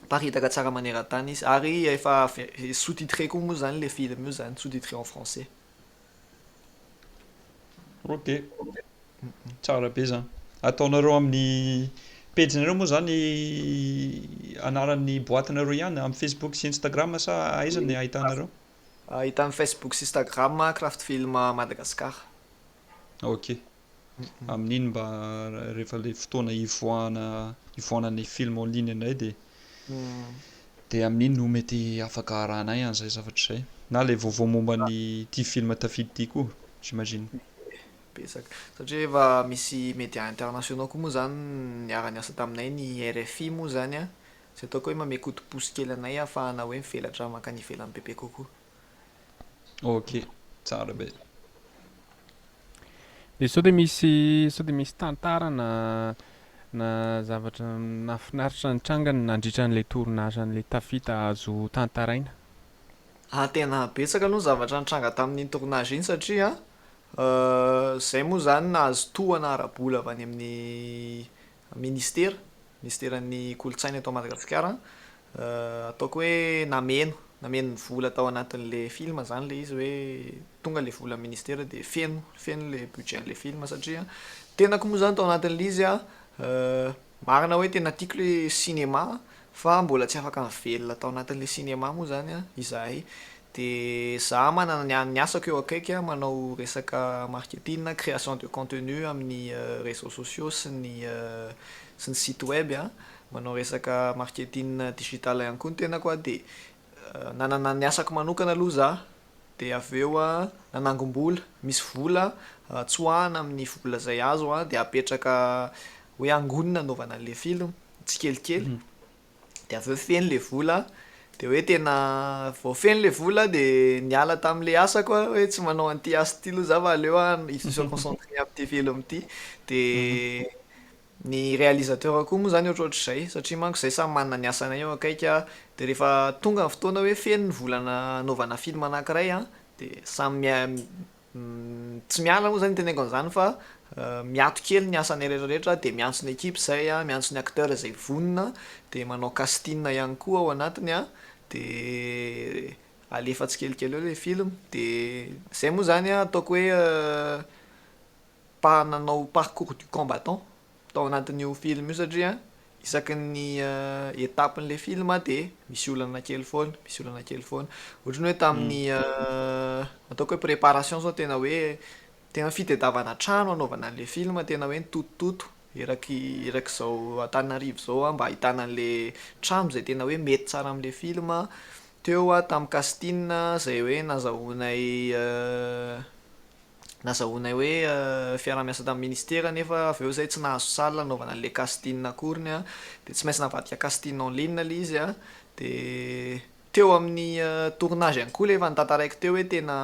miparitaka tsara maneran-tany izy ary efa sous-titré koa moa zany le film io zany, sous-titré en français. Ok, tsara be zany. Ataonareo amin'ny pejinareo moa zany anaran'ny boîte-nareo ihany amin'ny Facebook sy Instagram sa aiza ny ahitanareo? Hita amin'ny Facebook sy Instagram Craft Film Madagascar. Ok, amin'iny mba rehefa le fotoana ivoahana ivoahana ny film en ligne indray dia amin'iny no mety afaka arahanay an'izay zavatra izay. Na le vaovao momba ny ty film Tafita ty koa, j'imagine. Betsaka. Satria efa misy médias internationaux koa moa zany niara-niasa taminay, ny RFI moa zany a, izay ataoko hoe manome coup de pouce kely anay ahafahana hoe mivelatra mankany ivelany bebe kokoa. Ok, tsara be. De sao de misy tantara na zavatra nahafinaritra nitrangany nandritra an'ilay tournage an'ilay Tafita azo tantaraina? Ah, tena betsaka aloha ny zavatra nitranga tamin'iny tournage iny satria zay moa zany nahazo tohana ara-bola avy any amin'ny ministera, ministeran'ny kolontsaina eto Madagasikara. Ataoko hoe nameno ny vola tao anatin'le film zany le izy hoe tonga le vola ministera de feno le budget an'le film satria tenako moa zany tao anatin'le izy a, marina hoe tena tiako le cinéma fa mbola tsy afaka nivelona tao anatin'le cinéma moa zany a izahay. De za manana ny asako eo akaiky a, manao resaka marketing, création de contenu amin'ny réseaux sociaux sy ny site web a, manao resaka marketing digital ihany koa ny tenako a, de nanana ny asako manokana aloha za, de avy eo a nanangom-bola, misy vola tsoahana amin'ny vola zay azo a de apetraka hoe angonina anaovana an'le film tsikelikely, de avy eo feno le vola, de hoe tena vao feno le vola de niala tam'le asako aho hoe tsy manao an'ity asa ity aloha za fa aleo aho se concentrer am'ty film ity. De ny réalisateur koa moa zany ohatrohatr'izay satria manko zay samy manana ny asanay eo akaiky a, de rehefa tonga ny fotoana hoe feno ny volana anaovana film anankiray a, de samy tsy miala moa zany teneniko an'izany fa miato kely ny asanay rehetrarehetra, de miantso ny équipe zay a, miantso ny acteur zay vonona, de manao casting ihany koa ao anatiny a, de alefa tsikelikely eo le film. De zay moa zany a ataoko hoe nanao parcours du combattant tao anatin'io film io satria isaky ny étape-n'le film de misy olana kely foana, misy olana kely foana, ohatrany hoe tamin'ny ataoko hoe préparation zao tena hoe tena fitadiavana trano anaovana an'le film, tena hoe nitotototo eraky erak'izao Antananarivo zao a mba ahitana an'le trano zay tena hoe mety tsara am'le film. Teo a tamin'ny casting zay hoe nazahoanay hoe fiaraha-miasa tamin'ny ministera, nefa avy eo zay tsy nahazo salle anaovana an'le casting akoriny a, de tsy maintsy navadika casting en ligne le izy a. De teo amin'ny tournage ihany koa le efa notantaraiko teo hoe tena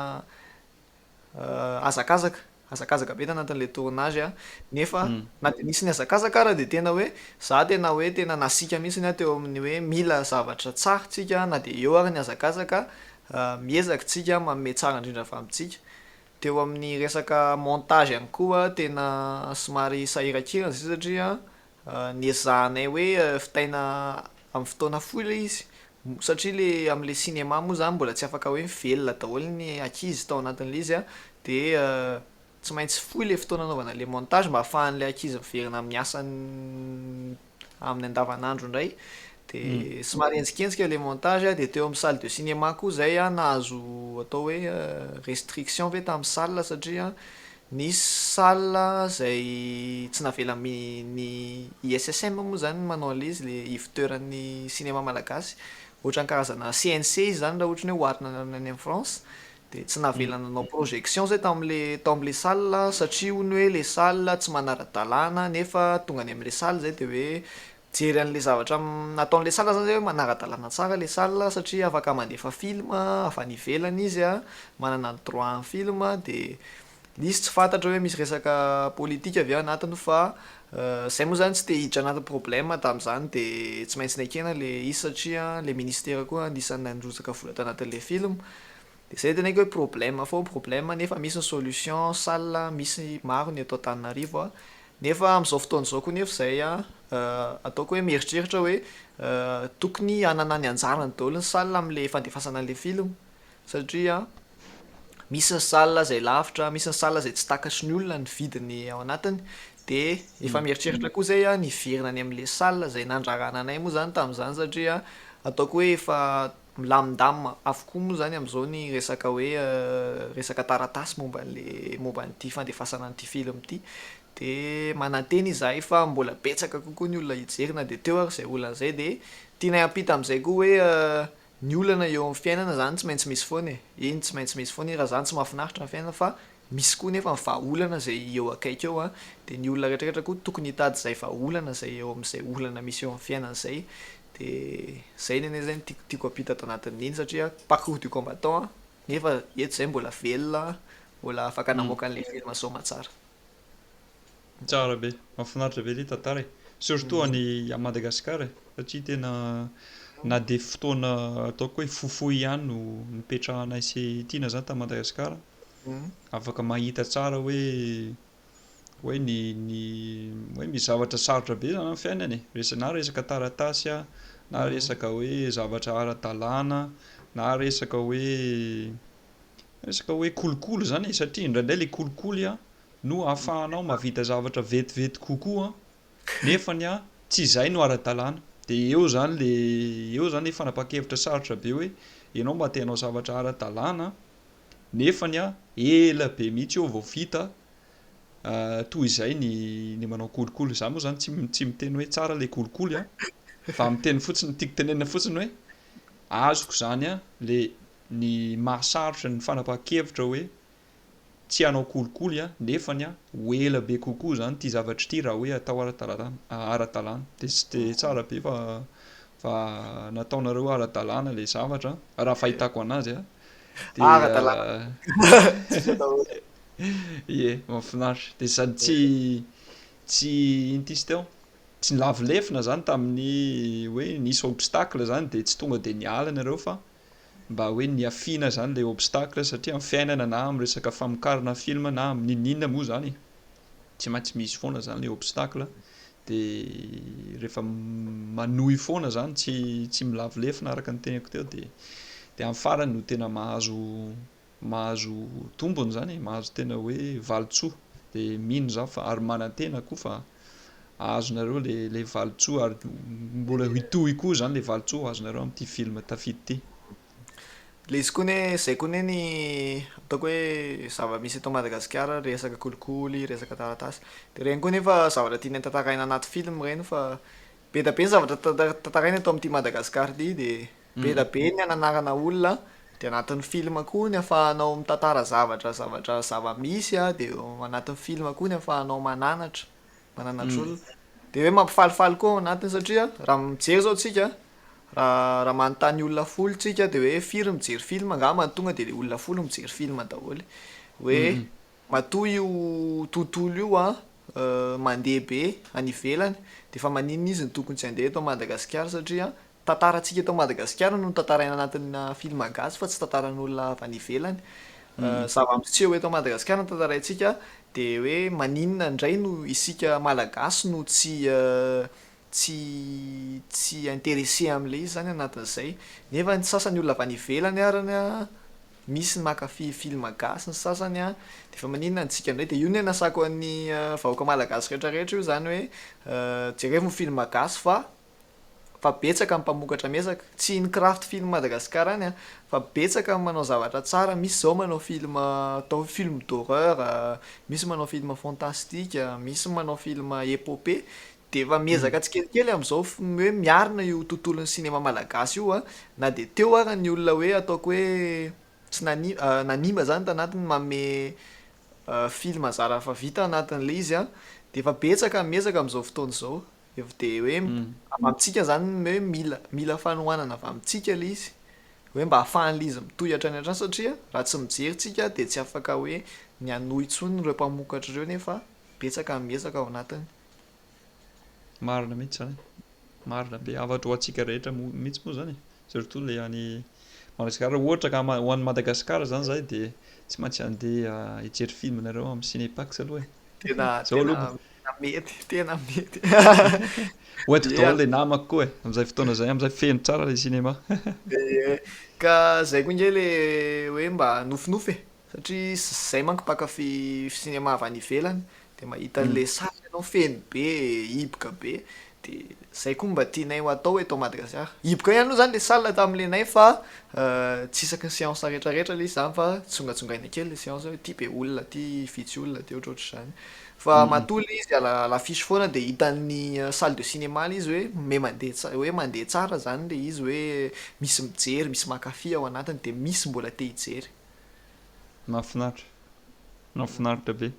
hazakazaka hazakazaka be tanatin'le tournage a, nefa na de nisy ny hazakazaka ara de tena hoe za tena hoe tena nasiaka mihitsiny aho teo amin'ny hoe mila zavatra tsara tsika na de eo ary ny hazakazaka, miezaka tsika manome tsara indrindra avy amintsika. Teo amin'ny resaka montage ihany koa tena somary sahirankirana zay satria niezahanay hoe vitaina amin'ny fotoana fohy le izy satria le am'le cinéma moa zany mbola tsy afaka hoe mivelona daholo ny ankizy tao anatin'le izy a, de tsy maintsy fohy le fotoana anaovana le montage mba ahafahan'le ankizy miverina amin'ny asany amin'ny andavanandro indray, de somary henjikenjika le montage a. De teo amin'ny salle de cinéma koa zay a nahazo atao hoe restriction ve tamin'ny salle satria nisy salle zay tsy navela ny ISSM moa zany manao an'le izy, le ivon-toeran'ny cinéma malagasy, ohatran'ny karazana CNC izy zany raha ohatra ny hoe oharina any amin'ny France, de tsy navela nanao projection zay tam'le tao am'le salle satria hono hoe le salle tsy manara-dalàna, nefa tonga any am'le salle zay de hoe Mijery an'ilay zavatra nataon'ilay salle zany zay hoe manara-dalàna tsara ilay salle satria afaka mandefa film avy any ivelany izy an, manana ny droit an'ny film dia izy tsy fantatra hoe misy resaka politika ve ao anatiny fa zay moa zany tsy te hiditra anaty problème tamin'izany dia tsy maintsy nekena ilay izy satria ilay ministera koa anisan'ny nandrotsaka vola tanatin'ilay film. Dia zay teneniko hoe problème foana problème nefa misy ny solution, salle misy maro ny eto Antananarivo a, nefa amin'izao fotoana izao koa nefa izay a ataoko hoe mieritreritra hoe tokony hanana ny anjarany daholo ny salle amin'ilay fandefasana an'ilay film satria misy ny salle izay lavitra, misy ny salle izay tsy takatry ny olona ny vidiny ao anatiny dia efa mieritreritra koa izay aho ny hiverina any amin'ilay salle izay nandrarana anay moa izany tamin'izany satria ataoko hoe efa Milamindamina avokoa moa izany amin'izao ny resaka hoe resaka taratasy momba an'le momba an'ity fandefasana an'ity film ity. Dia manantena izahay fa mbola betsaka kokoa ny olona hijery na dia teo ary izay olana izay. Dia tianay hampita amin'izay koa hoe ny olana eo amin'ny fiainana izany tsy maintsy misy foana e. Eny tsy maintsy misy foana, raha izany tsy mahafinaritra ny fiainana fa misy koa nefa ny vahaolana izay eo akaiky eo an. Dia ny olona rehetrarehetra koa tokony hitady izay vahaolana izay eo amin'izay olana misy eo amin'ny fiainana izay. De zay nene zay no tiako tiako ampita ato anatin'iny satria parcours du combattant nefa eto zay mbola velona mbola afaka namoaka an'ilay film soamatsara. Tsara be, mahafinaritra be ilay tantara e. Surtout any à Madagascar e, satria tena na dia fotoana ataoko hoe fohifohy ihany no nipetrahanay sy Tiana zany tany Madagascar, afaka mahita tsara hoe hoe ny ny hoe misy zavatra sarotra be zany amin'ny fiainana e, resa- na resaka taratasy a, na resaka hoe zavatra ara-dalàna, na resaka hoe resaka hoe kolikoly zany e, satria indraindray le kolikoly a no ahafahanao mahavita zavatra vetivety kokoa nefany a tsy izay no ara-dalàna, de eo zany le eo zany le fanapahan-kevitra sarotra be hoe ianao mba te hanao zavatra ara-dalàna nefany a ela be mihitsy eo vao vita toy izay ny ny manao kolikoly. Za moa zany tsy tsy miteny hoe tsara le kolikoly a, fa miteny fotsiny, tiako tenenina fotsiny hoe azoko zany a le ny mahasarotra ny fanapahan-kevitra hoe tsy hanao kolikoly a, nefany a ho ela be kokoa zany ity zavatra ity raha hoe atao ara-dalàna ara-dalàna. De tsy de tsara be fa fa nataonareo ara-dalàna le zavatra raha fahitako anazy a. Dia Ara-dalàna. Tsisy atao hoe. Ie, mahafinaritra. Dia sady tsy tsy ino ity izy teo? Tsy nilavo lefona zany tamin'ny hoe nisy obstacle zany dia tsy tonga dia niala nareo fa mba hoe niafiana zany ilay obstacle satria amin'ny fiainana na amin'ny resaka famokarana film na amin'ny n'inona moa zany e, tsy maintsy misy foana zany ilay obstacle dia rehefa manohy foana zany tsy tsy milavo lefona araka ny teniko teo dia dia amin'ny farany no tena mahazo mahazo tombony zany e, mahazo tena hoe valisoa dia mino za fa ary manantena koa fa azonareo le le valisoa ary mbola hitohy koa zany le valisoa azonareo amin'ity film tafita ity. Le izy koa ne, zay koa ne ny ataoko hoe zava-misy eto Madagasikara resaka kolikoly, resaka taratasy. De reny koa nefa zavatra tianay tantaraina anaty film reny fa be da be ny zavatra tantaraina eto amin'ity Madagasikara ity de be da be ny ananarana olona de anatin'ny film koa ny ahafahanao mitantara zavatra zavatra zava-misy a, de anatin'ny film koa ny ahafahanao mananatra. mananatra olona. Dia hoe mampifalifaly koa ao anatiny satria raha mijery izao tsika, raha raha manontany olona folo tsika dia hoe firy mijery film angamba ny tonga dia ilay olona folo mijery film daholo. Hoe matoa io tontolo io an mandeha be any ivelany dia fa maninona izy no tokony tsy handeha eto Madagasikara satria Tantarantsika eto Madagasikara no tantaraina anatina film gasy fa tsy tantaran'olona avy any ivelany. Zava-miseho eto Madagasikara no tantaraintsika dia hoe maninona indray no isika Malagasy no tsy tsy tsy intéressé amin'ilay izy izany anatin'izay. Nefa ny sasany olona avy any ivelany arany an, misy ny mankafy film gasy ny sasany an, dia efa maninona ny tsika indray. Dia io no anasako an'ny vahoaka Malagasy rehetra rehetra io izany hoe jerevo ny film gasy fa fa betsaka ny mpamokatra miezaka, tsy ny craft film Madagascar any an, fa betsaka ny manao zavatra tsara, misy zao manao film atao hoe film d'horreur, misy manao film fantastique, misy manao film epopée, dia efa miezaka tsikelikely amin'izao hoe miarina io tontolon'ny sinema malagasy io an, na dia teo ara ny olona hoe ataoko hoe tsy nani- nanimba zany tanatiny manome film zara fa vita anatin'ilay izy an, dia efa betsaka ny miezaka amin'izao fotoana izao. Efa dia hoe avy amintsika izany hoe mila mila fanohanana avy amintsika ilay izy hoe mba ahafahan'ilay izy mitohy hatrany hatrany satria raha tsy mijery tsika dia tsy afaka hoe ny hanohy intsony ireo mpamokatra ireo nefa betsaka ny miezaka ao anatiny. Marina mihitsy izany e. Marina be. Hafatra ho antsika rehetra mihitsy moa izany e. Surtout ilay any Madagasikara. Raha ohatra ka ho an'i Madagasikara izany izahay dia tsy maintsy handeha hijery film nareo amin'ny Cinépax aloha e. Tena Izao aloha tena mety, tena mety. Ho entiko daholo ilay namako koa e, amin'izay fotoana izay, amin'izay feno tsara ilay cinéma. Ie, ka izay koa ange ilay hoe mba nofinofy e. Satria zay manko mpankafy cinéma avy any ivelany de mahita an'le salle ianao feno be, hiboka be, de zay koa mba tianay ho atao eto Madagasikara. Hiboka ihany aloha zany le salle tamin'le nay fa tsy isaky ny séance rehetra rehetra le izy zany fa tsongatsongaina kely le séance hoe ty be olona, ty vitsy olona, ty ohatrohatr'izany. Fa matoa le izy à l'affiche foana de hitan'ny salle de cinéma le izy hoe me mandeha tsa- hoe mandeha tsara zany le izy hoe misy mijery, misy mankafy ao anatiny de misy mbola te hijery. Mahafinaritra. Mahafinaritra be.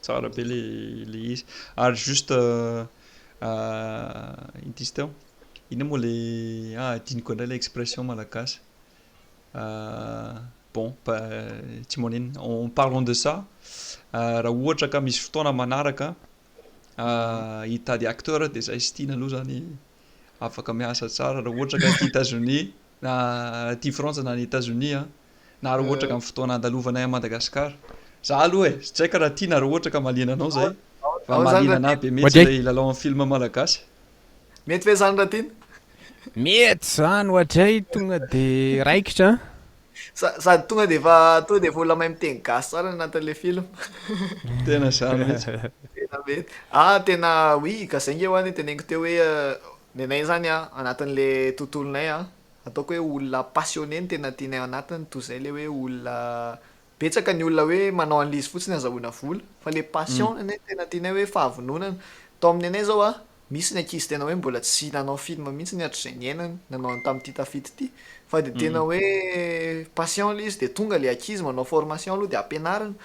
Tsara be le le izy. Ary juste inona izy teo? Inona moa le ah adinoko indray le expression malagasy. Bon, tsy maninona. En parlant de ça, raha ohatra ka misy fotoana manaraka hitady acteur dia izahay sy Tiana aloha zany afaka miasa tsara raha ohatra ka aty Etazonia na aty Frantsa na any Etazonia na raha ohatra ka amin'ny fotoana andalovanay à Madagascar. Za aloha e, tsy haiko raha tiana raha ohatra ka mahaliana anao zay fa mahaliana anah be mihitsy ilay hilalao amin'ny film malagasy. Mety ve zany Ratiana? Mety zany ohatray tonga de raikitra an. Sady tonga de efa tonga de efa olona mahay miteny gasy tsara ny anatin'ilay film. Tena zany mihitsy. Tena mety. Ah tena oui ka zay nge hoa noteneniko teo hoe nenay zany an anatin'le tontolonay an ataoko hoe olona passionné no tena tianay ao anatiny toy izay le hoe olona betsaka ny olona hoe manao an'le izy fotsiny azahoana vola fa le passion nenay no tena tianay hoe fahavononana. Tao amin'ny anay zao an Misy ny ankizy tena hoe mbola tsy nanao film mihitsy hatrizay niainany, nanao ny tamin'ity tafita ity, fa dia tena hoe passion ilay izy dia tonga ilay ankizy manao formation aloha dia ampianarina.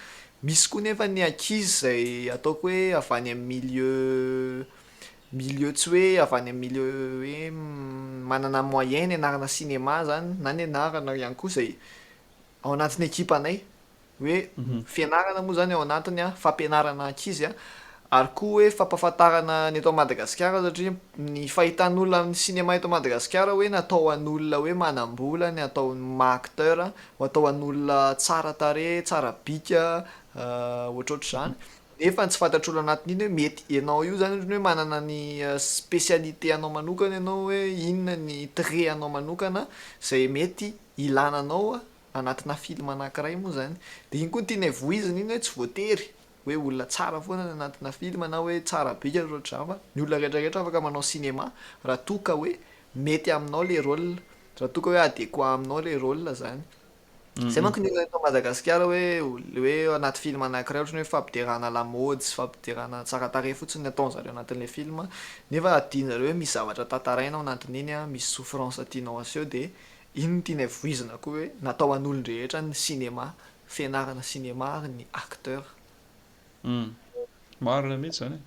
Misy koa nefa ny ankizy izay ataoko hoe avy any amin'ny milieu milieu tsy hoe avy any amin'ny milieu hoe manana moyen nianarana cinéma izany na nianarana ihany koa izay ao anatin'ny ekipanay. Hoe fianarana moa zany ao anatiny an, fampianarana ankizy an, ary koa hoe fampahafantarana ny eto Madagasikara satria ny fahitan'olona ny cinéma eto Madagasikara hoe natao ho an'olona hoe manam-bola ny atao ny maha acteur, ho atao an'olona tsara tarehy, tsara bika, ohatrohatr'izany, nefa ny tsy fantatr'olona anatin'iny hoe mety ianao io zany ohatran'ny hoe manana ny spécialité anao manokana ianao hoe inona ny trait anao manokana izay mety ilana anao anatina film anakiray moa zany de iny koa no tianay voizina iny hoe tsy voatery hoe olona tsara foana ny anatina film na hoe tsara bika na ohatr'izany fa ny olona rehetra rehetra afaka manao cinéma raha toa ka hoe mety aminao le rôle raha toa ka hoe adéquat aminao le rôle zany zay manko ny olana eto Madagasikara hoe le hoe anaty film anakiray ohatran'ny hoe fampiderana lamaody sy fampiderana tsara tarehy fotsiny ny ataon'zareo anatin'le film nefa adinon'zareo hoe misy zavatra tantaraina ao anatin'iny an misy souffrance tianao aseho de Iny no tianay voizina koa hoe natao an'olon-drehetra ny cinéma, fianarana cinéma ary ny acteur. Hum. Marina mihitsy izany e.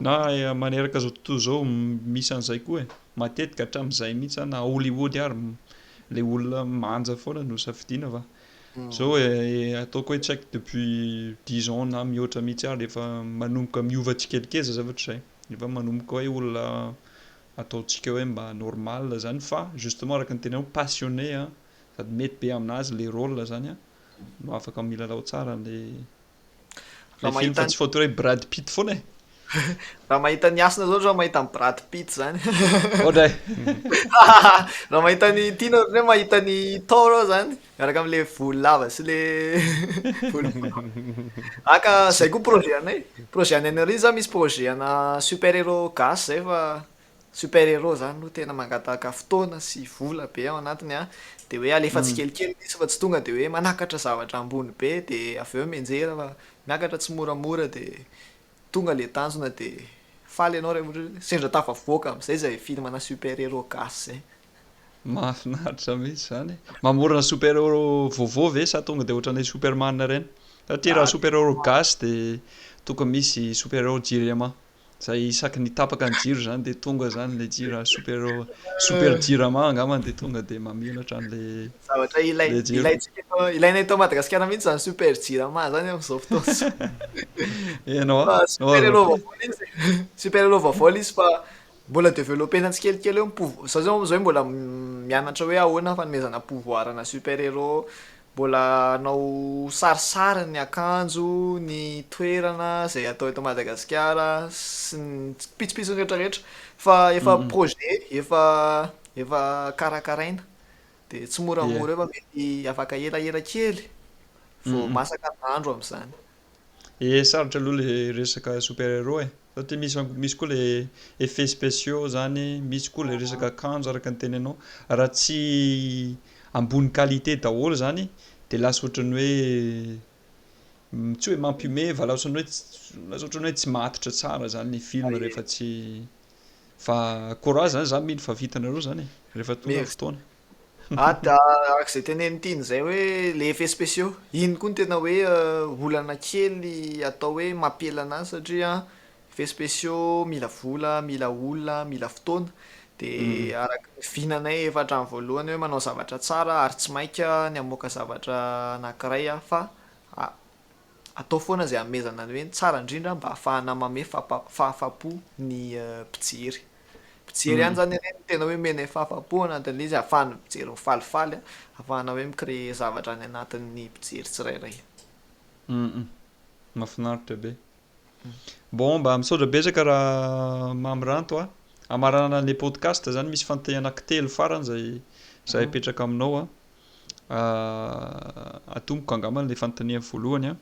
Na maneraka izao tontolo izao misy an'izay koa e. Matetika hatramin'izay mihitsy na Hollywood ary ilay olona manja foana no safidiana fa izao e ataoko hoe tsy haiko depuis dix ans na mihoatra mihitsy ary efa manomboka miova tsikelikely izay zavatra izay. Efa manomboka hoe olona ataontsika hoe mba normal zany fa justement araka ny teninao passionné an, sady mety be aminazy le rôle zany an, no afaka milalao tsara an'le le film fa tsy voatery hoe Brad Pitt foana e. Raha mahita an'i Hasina zao ohatran'ny mahita an'i Brad Pitt zany. Oadray. Raha mahita an'i Tiana ohatran'ny hoe mahita an'i Thor aho zany, miaraka amin'le volo lava sy le volo Ah ka zay koa projet anay, projet anay any aoriana zany misy projet ana super héros gasy zay fa super héros zany aloha tena mangataka fotoana sy vola be ao anatiny an, de hoe alefa tsikelikely ilay izy fa tsy tonga de hoe manakatra zavatra ambony be de avy eo mianjera fa miakatra tsimoramora de tonga le tanjona de faly ianao rehefa ohatra hoe sendra tafavoaka amizay zay film ana super héros gasy zay. Mahafinaritra mihitsy izany e. Mamorona super héros vaovao ve sa tonga dia ohatran'ilay Superman ireny? Satria raha super héros gasy dia tokony misy super héros Jirema. Zay isaky ny tapaka ny jiro zany dia tonga zany le jiro super super jirama angambany dia tonga dia mamelatra an'le Zavatra ilay le jiro. ilaintsika eto ilaina eto Madagasikara mihitsy zany super jirama zany amin'izao fotoana izao. Ianao Fa a? super héros vaovao ilay izy. Super héros vaovao ilay izy fa mbola développena tsikelikely eo ny pouvo- za zao amin'izao mbola mianatra hoe ahoana fanomezana pouvoir ana super héros Mbola hanao sarisary ny akanjo, ny toerana izay atao eto Madagasikara sy ny pitsopitsony rehetra rehetra fa efa projet efa efa karakaraina dia tsy moramora eo fa mety afaka elaela kely vao masaka ny nahandro amin'izany. Ee, sarotra aloha le resaka super héros e, satria misy misy koa le effets spéciaux zany, misy koa le resaka akanjo araka ny teneninao, raha tsy ambony qualité daholo zany de lasa ohatran'ny hoe tsy hoe mampihomehy fa lasa ohatran'ny hoe lasa ohatran'ny hoe tsy matotra tsara zany ny film rehefa tsy fa courage zany za mino fa vitanareo zany e, rehefa tonga ny fotoana. Ah da araka izay tenenin'i Tiana izay hoe le effets spéciaux, iny koa no tena hoe olana kely atao hoe mampiela anazy satria effets spéciaux mila vola, mila olona, mila fotoana, de araka ny vinanay efa hatramin'ny voalohany hoe manao zavatra tsara ary tsy maika ny hamoaka zavatra anankiray fa atao foana izay hanomezana ny hoe ny tsara indrindra mba hahafahana manome fahafapo ny mpijery. Mpijery ihany zany anie no tena hoe omena fahafapo anatin'ilay izy ahafahan'ny mpijery mifalifaly, ahafahana hoe mi-créer zavatra any anatin'ny mpijery tsirairay. Hum mahafinaritra be. Bon mba misaotra betsaka raha Mamy Ranto a. Hamaranana an'ilay podcast zany misy fanontaniana anankitelo farany izay izay apetraka aminao a. Atomboko angamba ilay fanontaniana voalohany an.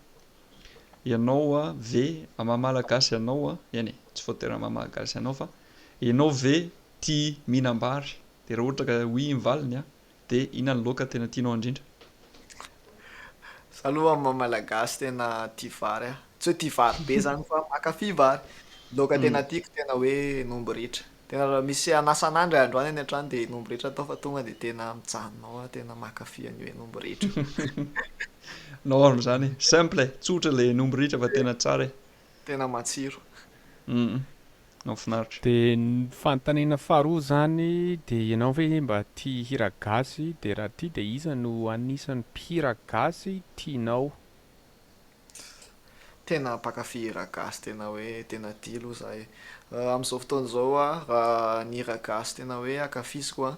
Ianao ve amin'ny maha Malagasy anao, eny e, tsy voatery amin'ny maha Malagasy anao fa ianao ve tia mihinam-bary? Dia raha ohatra ka oui ny valiny an, dia inona ny laoka tena tianao indrindra? Za aloha amin'ny maha Malagasy tena tia vary aho. Tsy hoe tia vary be zany fa mankafy vary. Laoka tena tiako tena hoe hen'omby ritra. Tena raha misy hanasa anah indray andro any any an-trano dia hen'omby ritra atao fa tonga dia tena mijanona ao aho tena mankafy an'io hen'omby ritra io. Norme zany e. Simple e. Tsotra ilay hen'omby ritra fa tena tsara e. Tena matsiro. Hum. Mahafinaritra. Dia ny fanontaniana faharoa izany dia ianao ve mba tia hira gasy dia raha tia dia iza no anisan'ny mpihira gasy tianao? Tena mpankafy hira gasy tena hoe tena tia aloha za e. Amin'izao fotoana izao aho raha ny hira gasy tena hoe ankafiziko an,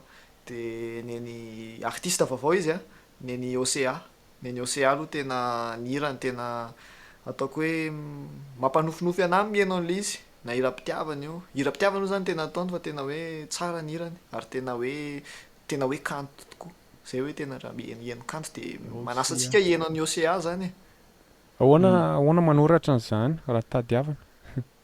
de neny artiste vaovao izy an, neny Océa, neny Océa aloha tena ny hirany tena ataoko hoe mampanofinofy anah miheno an'ilay izy, na hiram-pitiavana io, hiram-pitiavana moa zany tena ataony fa tena hoe tsara ny hirany ary tena hoe tena hoe kanto tokoa. Zay hoe tena raha mihenoheno kanto dia manasa antsika hiheno an'i Océa zany e. Ahoana ahoana manoratra an'izany raha tadiavina?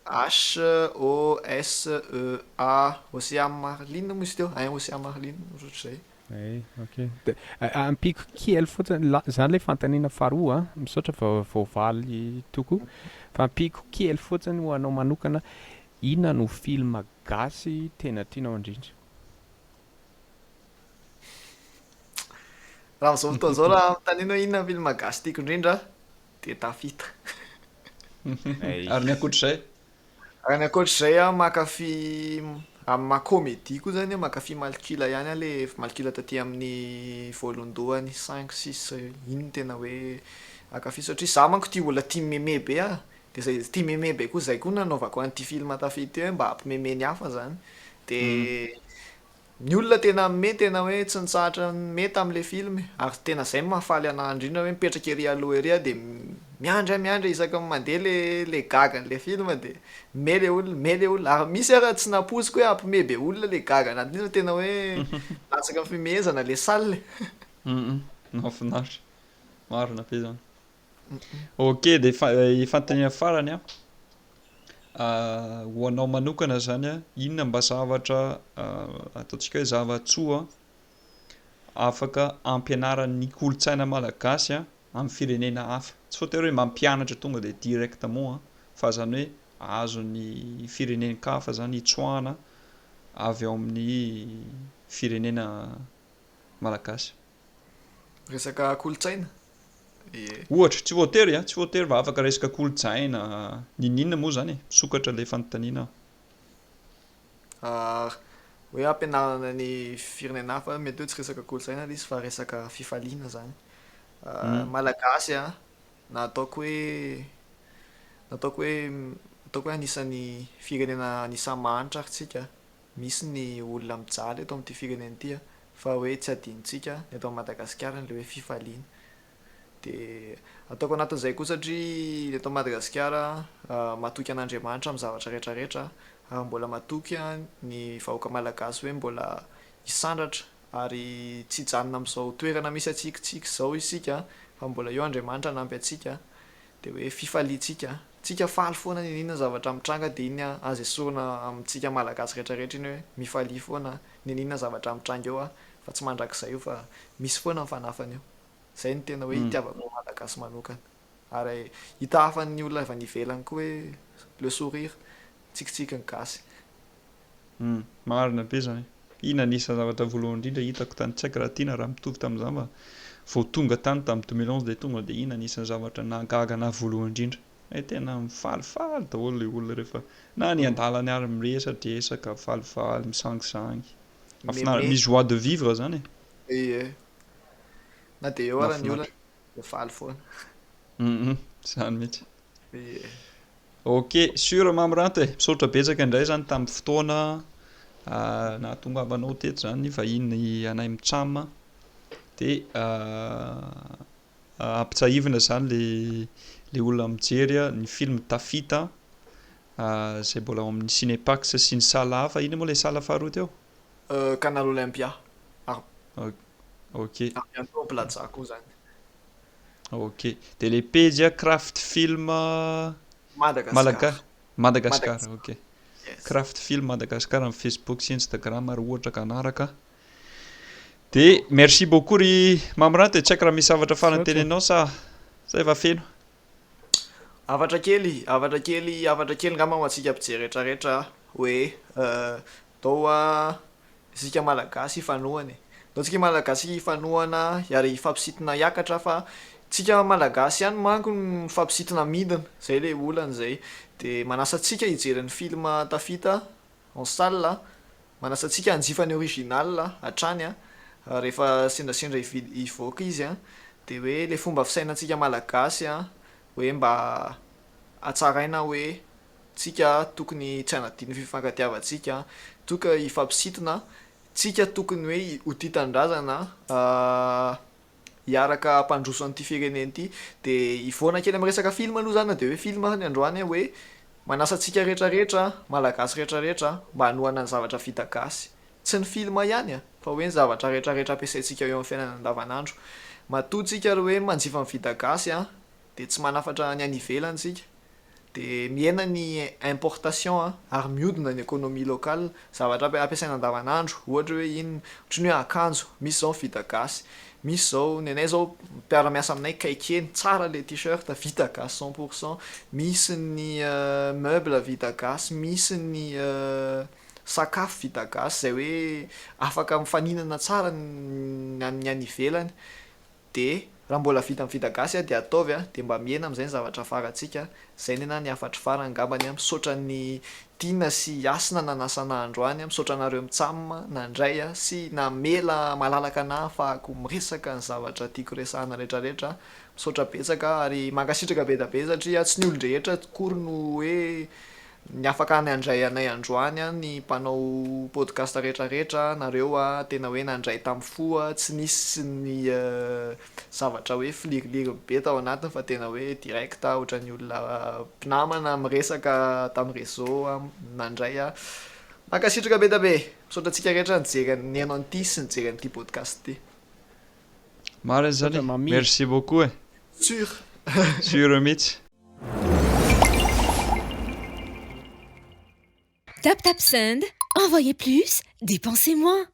H O S E A Océa Marline moa izy teo, ein Océa Marline ohatrohatr'izay. Hay, ok. Dia ampiako kely fotsiny, la- zany ilay fanontaniana faharoa an, misaotra fa voavaly tokoa, fa ampiako kely fotsiny ho anao manokana, inona no film gasy tena tianao indrindra? Raha amin'izao fotoana izao raha anontaniana hoe inona ny film gasy tiako indrindra dia tafita. Ary ny ankoatr'izay? Ary ny ankoatr'izay aho mankafy amin'ny maha comédie koa izany aho mankafy Malkila ihany aho ilay Malkila taty amin'ny voalohandohany cinq six iny no tena hoe ankafiziko satria izaho manko tia olona tia mimeme be aho dia izay tia mimeme be koa izay koa no nanaovako an'ity film tafita ity hoe mba hampimeme ny hafa izany dia Ny olona tena mime tena hoe tsy nitsahatra nime tamin'ilay film ary tena zay no mahafaly anah indrindra hoe mipetraka ery aloha ery aho dia miandry aho miandry isaky ny mandeha le le gagan'ilay film dia mime le olona mime le olona ary misy ara tsy nampoiziko hoe hampime be olona le gaga anatin'izy fa tena hoe latsaka ny fimehezana le salle. Humm mahafinaritra. Marina be zany. Ok dia fanontaniana farany an. Ho anao manokana zany an, inona mba zavatra ataontsika hoe zava-tsoa afaka ampianaran'ny kolontsaina malagasy amin'ny firenena hafa? Tsy voatery hoe mampianatra tonga dia directement fa zany hoe azon'ny firenen-kafa zany hitsoahana avy ao amin'ny firenena malagasy. Resaka kolontsaina? Ie. Ohatra, tsy voatery an, tsy voatery fa afaka resaka kolontsaina, n'inon'inona moa izany e, misokatra ilay fanontaniana. Hoe ampianarana ny firenena hafa, mety hoe tsy resaka kolontsaina ilay izy fa resaka fifaliana izany. Malagasy an, na ataoko hoe, na ataoko hoe, ataoko hoe anisan'ny firenena anisan'ny mahantra ary tsika, misy ny olona mijaly eto amin'ity firenena ity an, fa hoe tsy adinontsika ny eto Madagasikara ilay hoe fifaliana. Dia ataoko anatin'izay koa satria ny eto Madagasikara matoky an'Andriamanitra amin'ny zavatra rehetra rehetra ary mbola matoky ny vahoaka malagasy hoe mbola hisandratra ary tsy hijanona amin'izao toerana misy antsika tsika izao isika fa mbola eo Andriamanitra hanampy antsika dia hoe fifaliantsika tsika faly foana n'inon'inona zavatra mitranga dia iny azo esorina amintsika malagasy rehetra rehetra iny hoe mifalia foana n'inon'inona zavatra mitranga eo fa tsy mandrakizay io fa misy foana ny fanafany eo. Izay no tena hoe itiavako ny Malagasy manokana. Ary hitahafan'ny olona avy any ivelany koa hoe le sourire, tsikitsiky ny gasy. Hum, marina be zany. Iny anisan'ny zavatra voalohany indrindra hitako tany, tsy haiko raha tiana raha mitovy tamin'izany fa vao tonga tany tamin'ny 2011 dia tonga dia iny anisan'ny zavatra nahagaga anah voalohany indrindra. Hay tena mifalifaly daholo ilay olona rehefa na any an-dalana ary miresadresaka, falifaly, misangisangy. Mahafinaritra, Meme. misy joie de vivre zany e. Ie. Na dia eo ara ny olana Mahafinaritra. dia faly foana. Hum, zany mihitsy. Ie. Ok, sûr Mamy Ranto e. Misaotra betsaka indray zany tamin'ny fotoana nahatongavanao teto zany vahiny anay mitsam. Dia ampitsahivina zany le le olona mijery ny film Tafita izay mbola ao amin'ny Cinepax sy ny salle hafa. Inona moa ilay salle faharoa teo? Canal Olympia. Ary Ok. ary bientôt ao Plaza koa zany. Ok. Dia ilay pejy Craft Film Madagascar. Malaga Madagascar. Madagascar. Ok. Yes. Craft Film Madagascar amin'ny Facebook sy Instagram ary ohatra ka hanaraka. Dia merci beaucoup ry Mamy Ranto e. Tsy haiko raha misy zavatra farany Misaotra. teneninao sa sa efa feno? Hafatra kely, hafatra kely, hafatra kely ngamba ho antsika mpijery rehetra rehetra hoe ndao hoa isika Malagasy hifanohana e. Ndao tsika Malagasy hifanohana ary hifampisintona hiakatra fa tsika Malagasy ihany manko no mifampisintona midina, zay le olana zay. De manasa antsika hijery ny film Tafita en salle, manasa antsika hanjifa ny original hatrany an, rehefa sendrasendra hividy hivoaka izy an, de hoe le fomba fisainantsika Malagasy an, hoe mba hatsaraina hoe tsika tokony tsy hanadino ny fifankatiavantsika, toka hifampisintona, tsika tokony hoe ho tia tanindrazana, hiaraka hampandroso an'ity firenena ity. Dia hivoana kely amin'ny resaka film aloha izany na dia hoe film ary ny androany hoe manasa antsika rehetra rehetra, Malagasy rehetra rehetra mba hanohana ny zavatra vita gasy. Tsy ny film ihany fa hoe ny zavatra rehetra rehetra ampiasaintsika eo amin'ny fiainana andavanandro. Matoa tsika ry hoe manjifa ny vita gasy dia tsy manafatra ny any ivelany tsika. Dia mihena ny importation ary mihodina ny économie locale, zavatra ampiasaina andavanandro, ohatra hoe inona, ohatry ny hoe akanjo, misy izao ny vita gasy, misy izao, ny anay izao mpiara-miasa aminay kaikeny, tsara ilay t-shirt, vita gasy cent pour cent, misy ny meuble vita gasy, misy ny sakafo vita gasy izay hoe afaka mifaninana tsara ny amin'ny any ivelany. Dia raha mbola vita amin'ny vita gasy dia ataovy dia mba mihena amin'izay ny zavatra afarantsika, izay nena ny hafatro farany angambany a, misaotra an'i Tiana sy Hasina nanasa anah androany, misaotra anareo mitsam nandray sy namela malalaka anah ahafahako miresaka ny zavatra tiako resahana retraretra, misaotra betsaka ary mankasitraka be da be satria tsy ny olon-drehetra akory no hoe Ny afaka nandray anay androany an ny mpanao podcast rehetra rehetra nareo a tena hoe nandray tamin'ny fo a tsy nisy ny zavatra hoe filiriliry be tao anatiny fa tena hoe direct ohatran'ny olona mpinamana miresaka tamin'ny réseau a nandray a mankasitraka be da be misaotra antsika rehetra nijery nihaino an'ity sy nijery an'ity podcast ity. Marina izany Misaotra e. Mamy. Merci beaucoup e. Sûr. Sûr mihitsy. Tap Tap Send, envoyez plus, dépensez moins.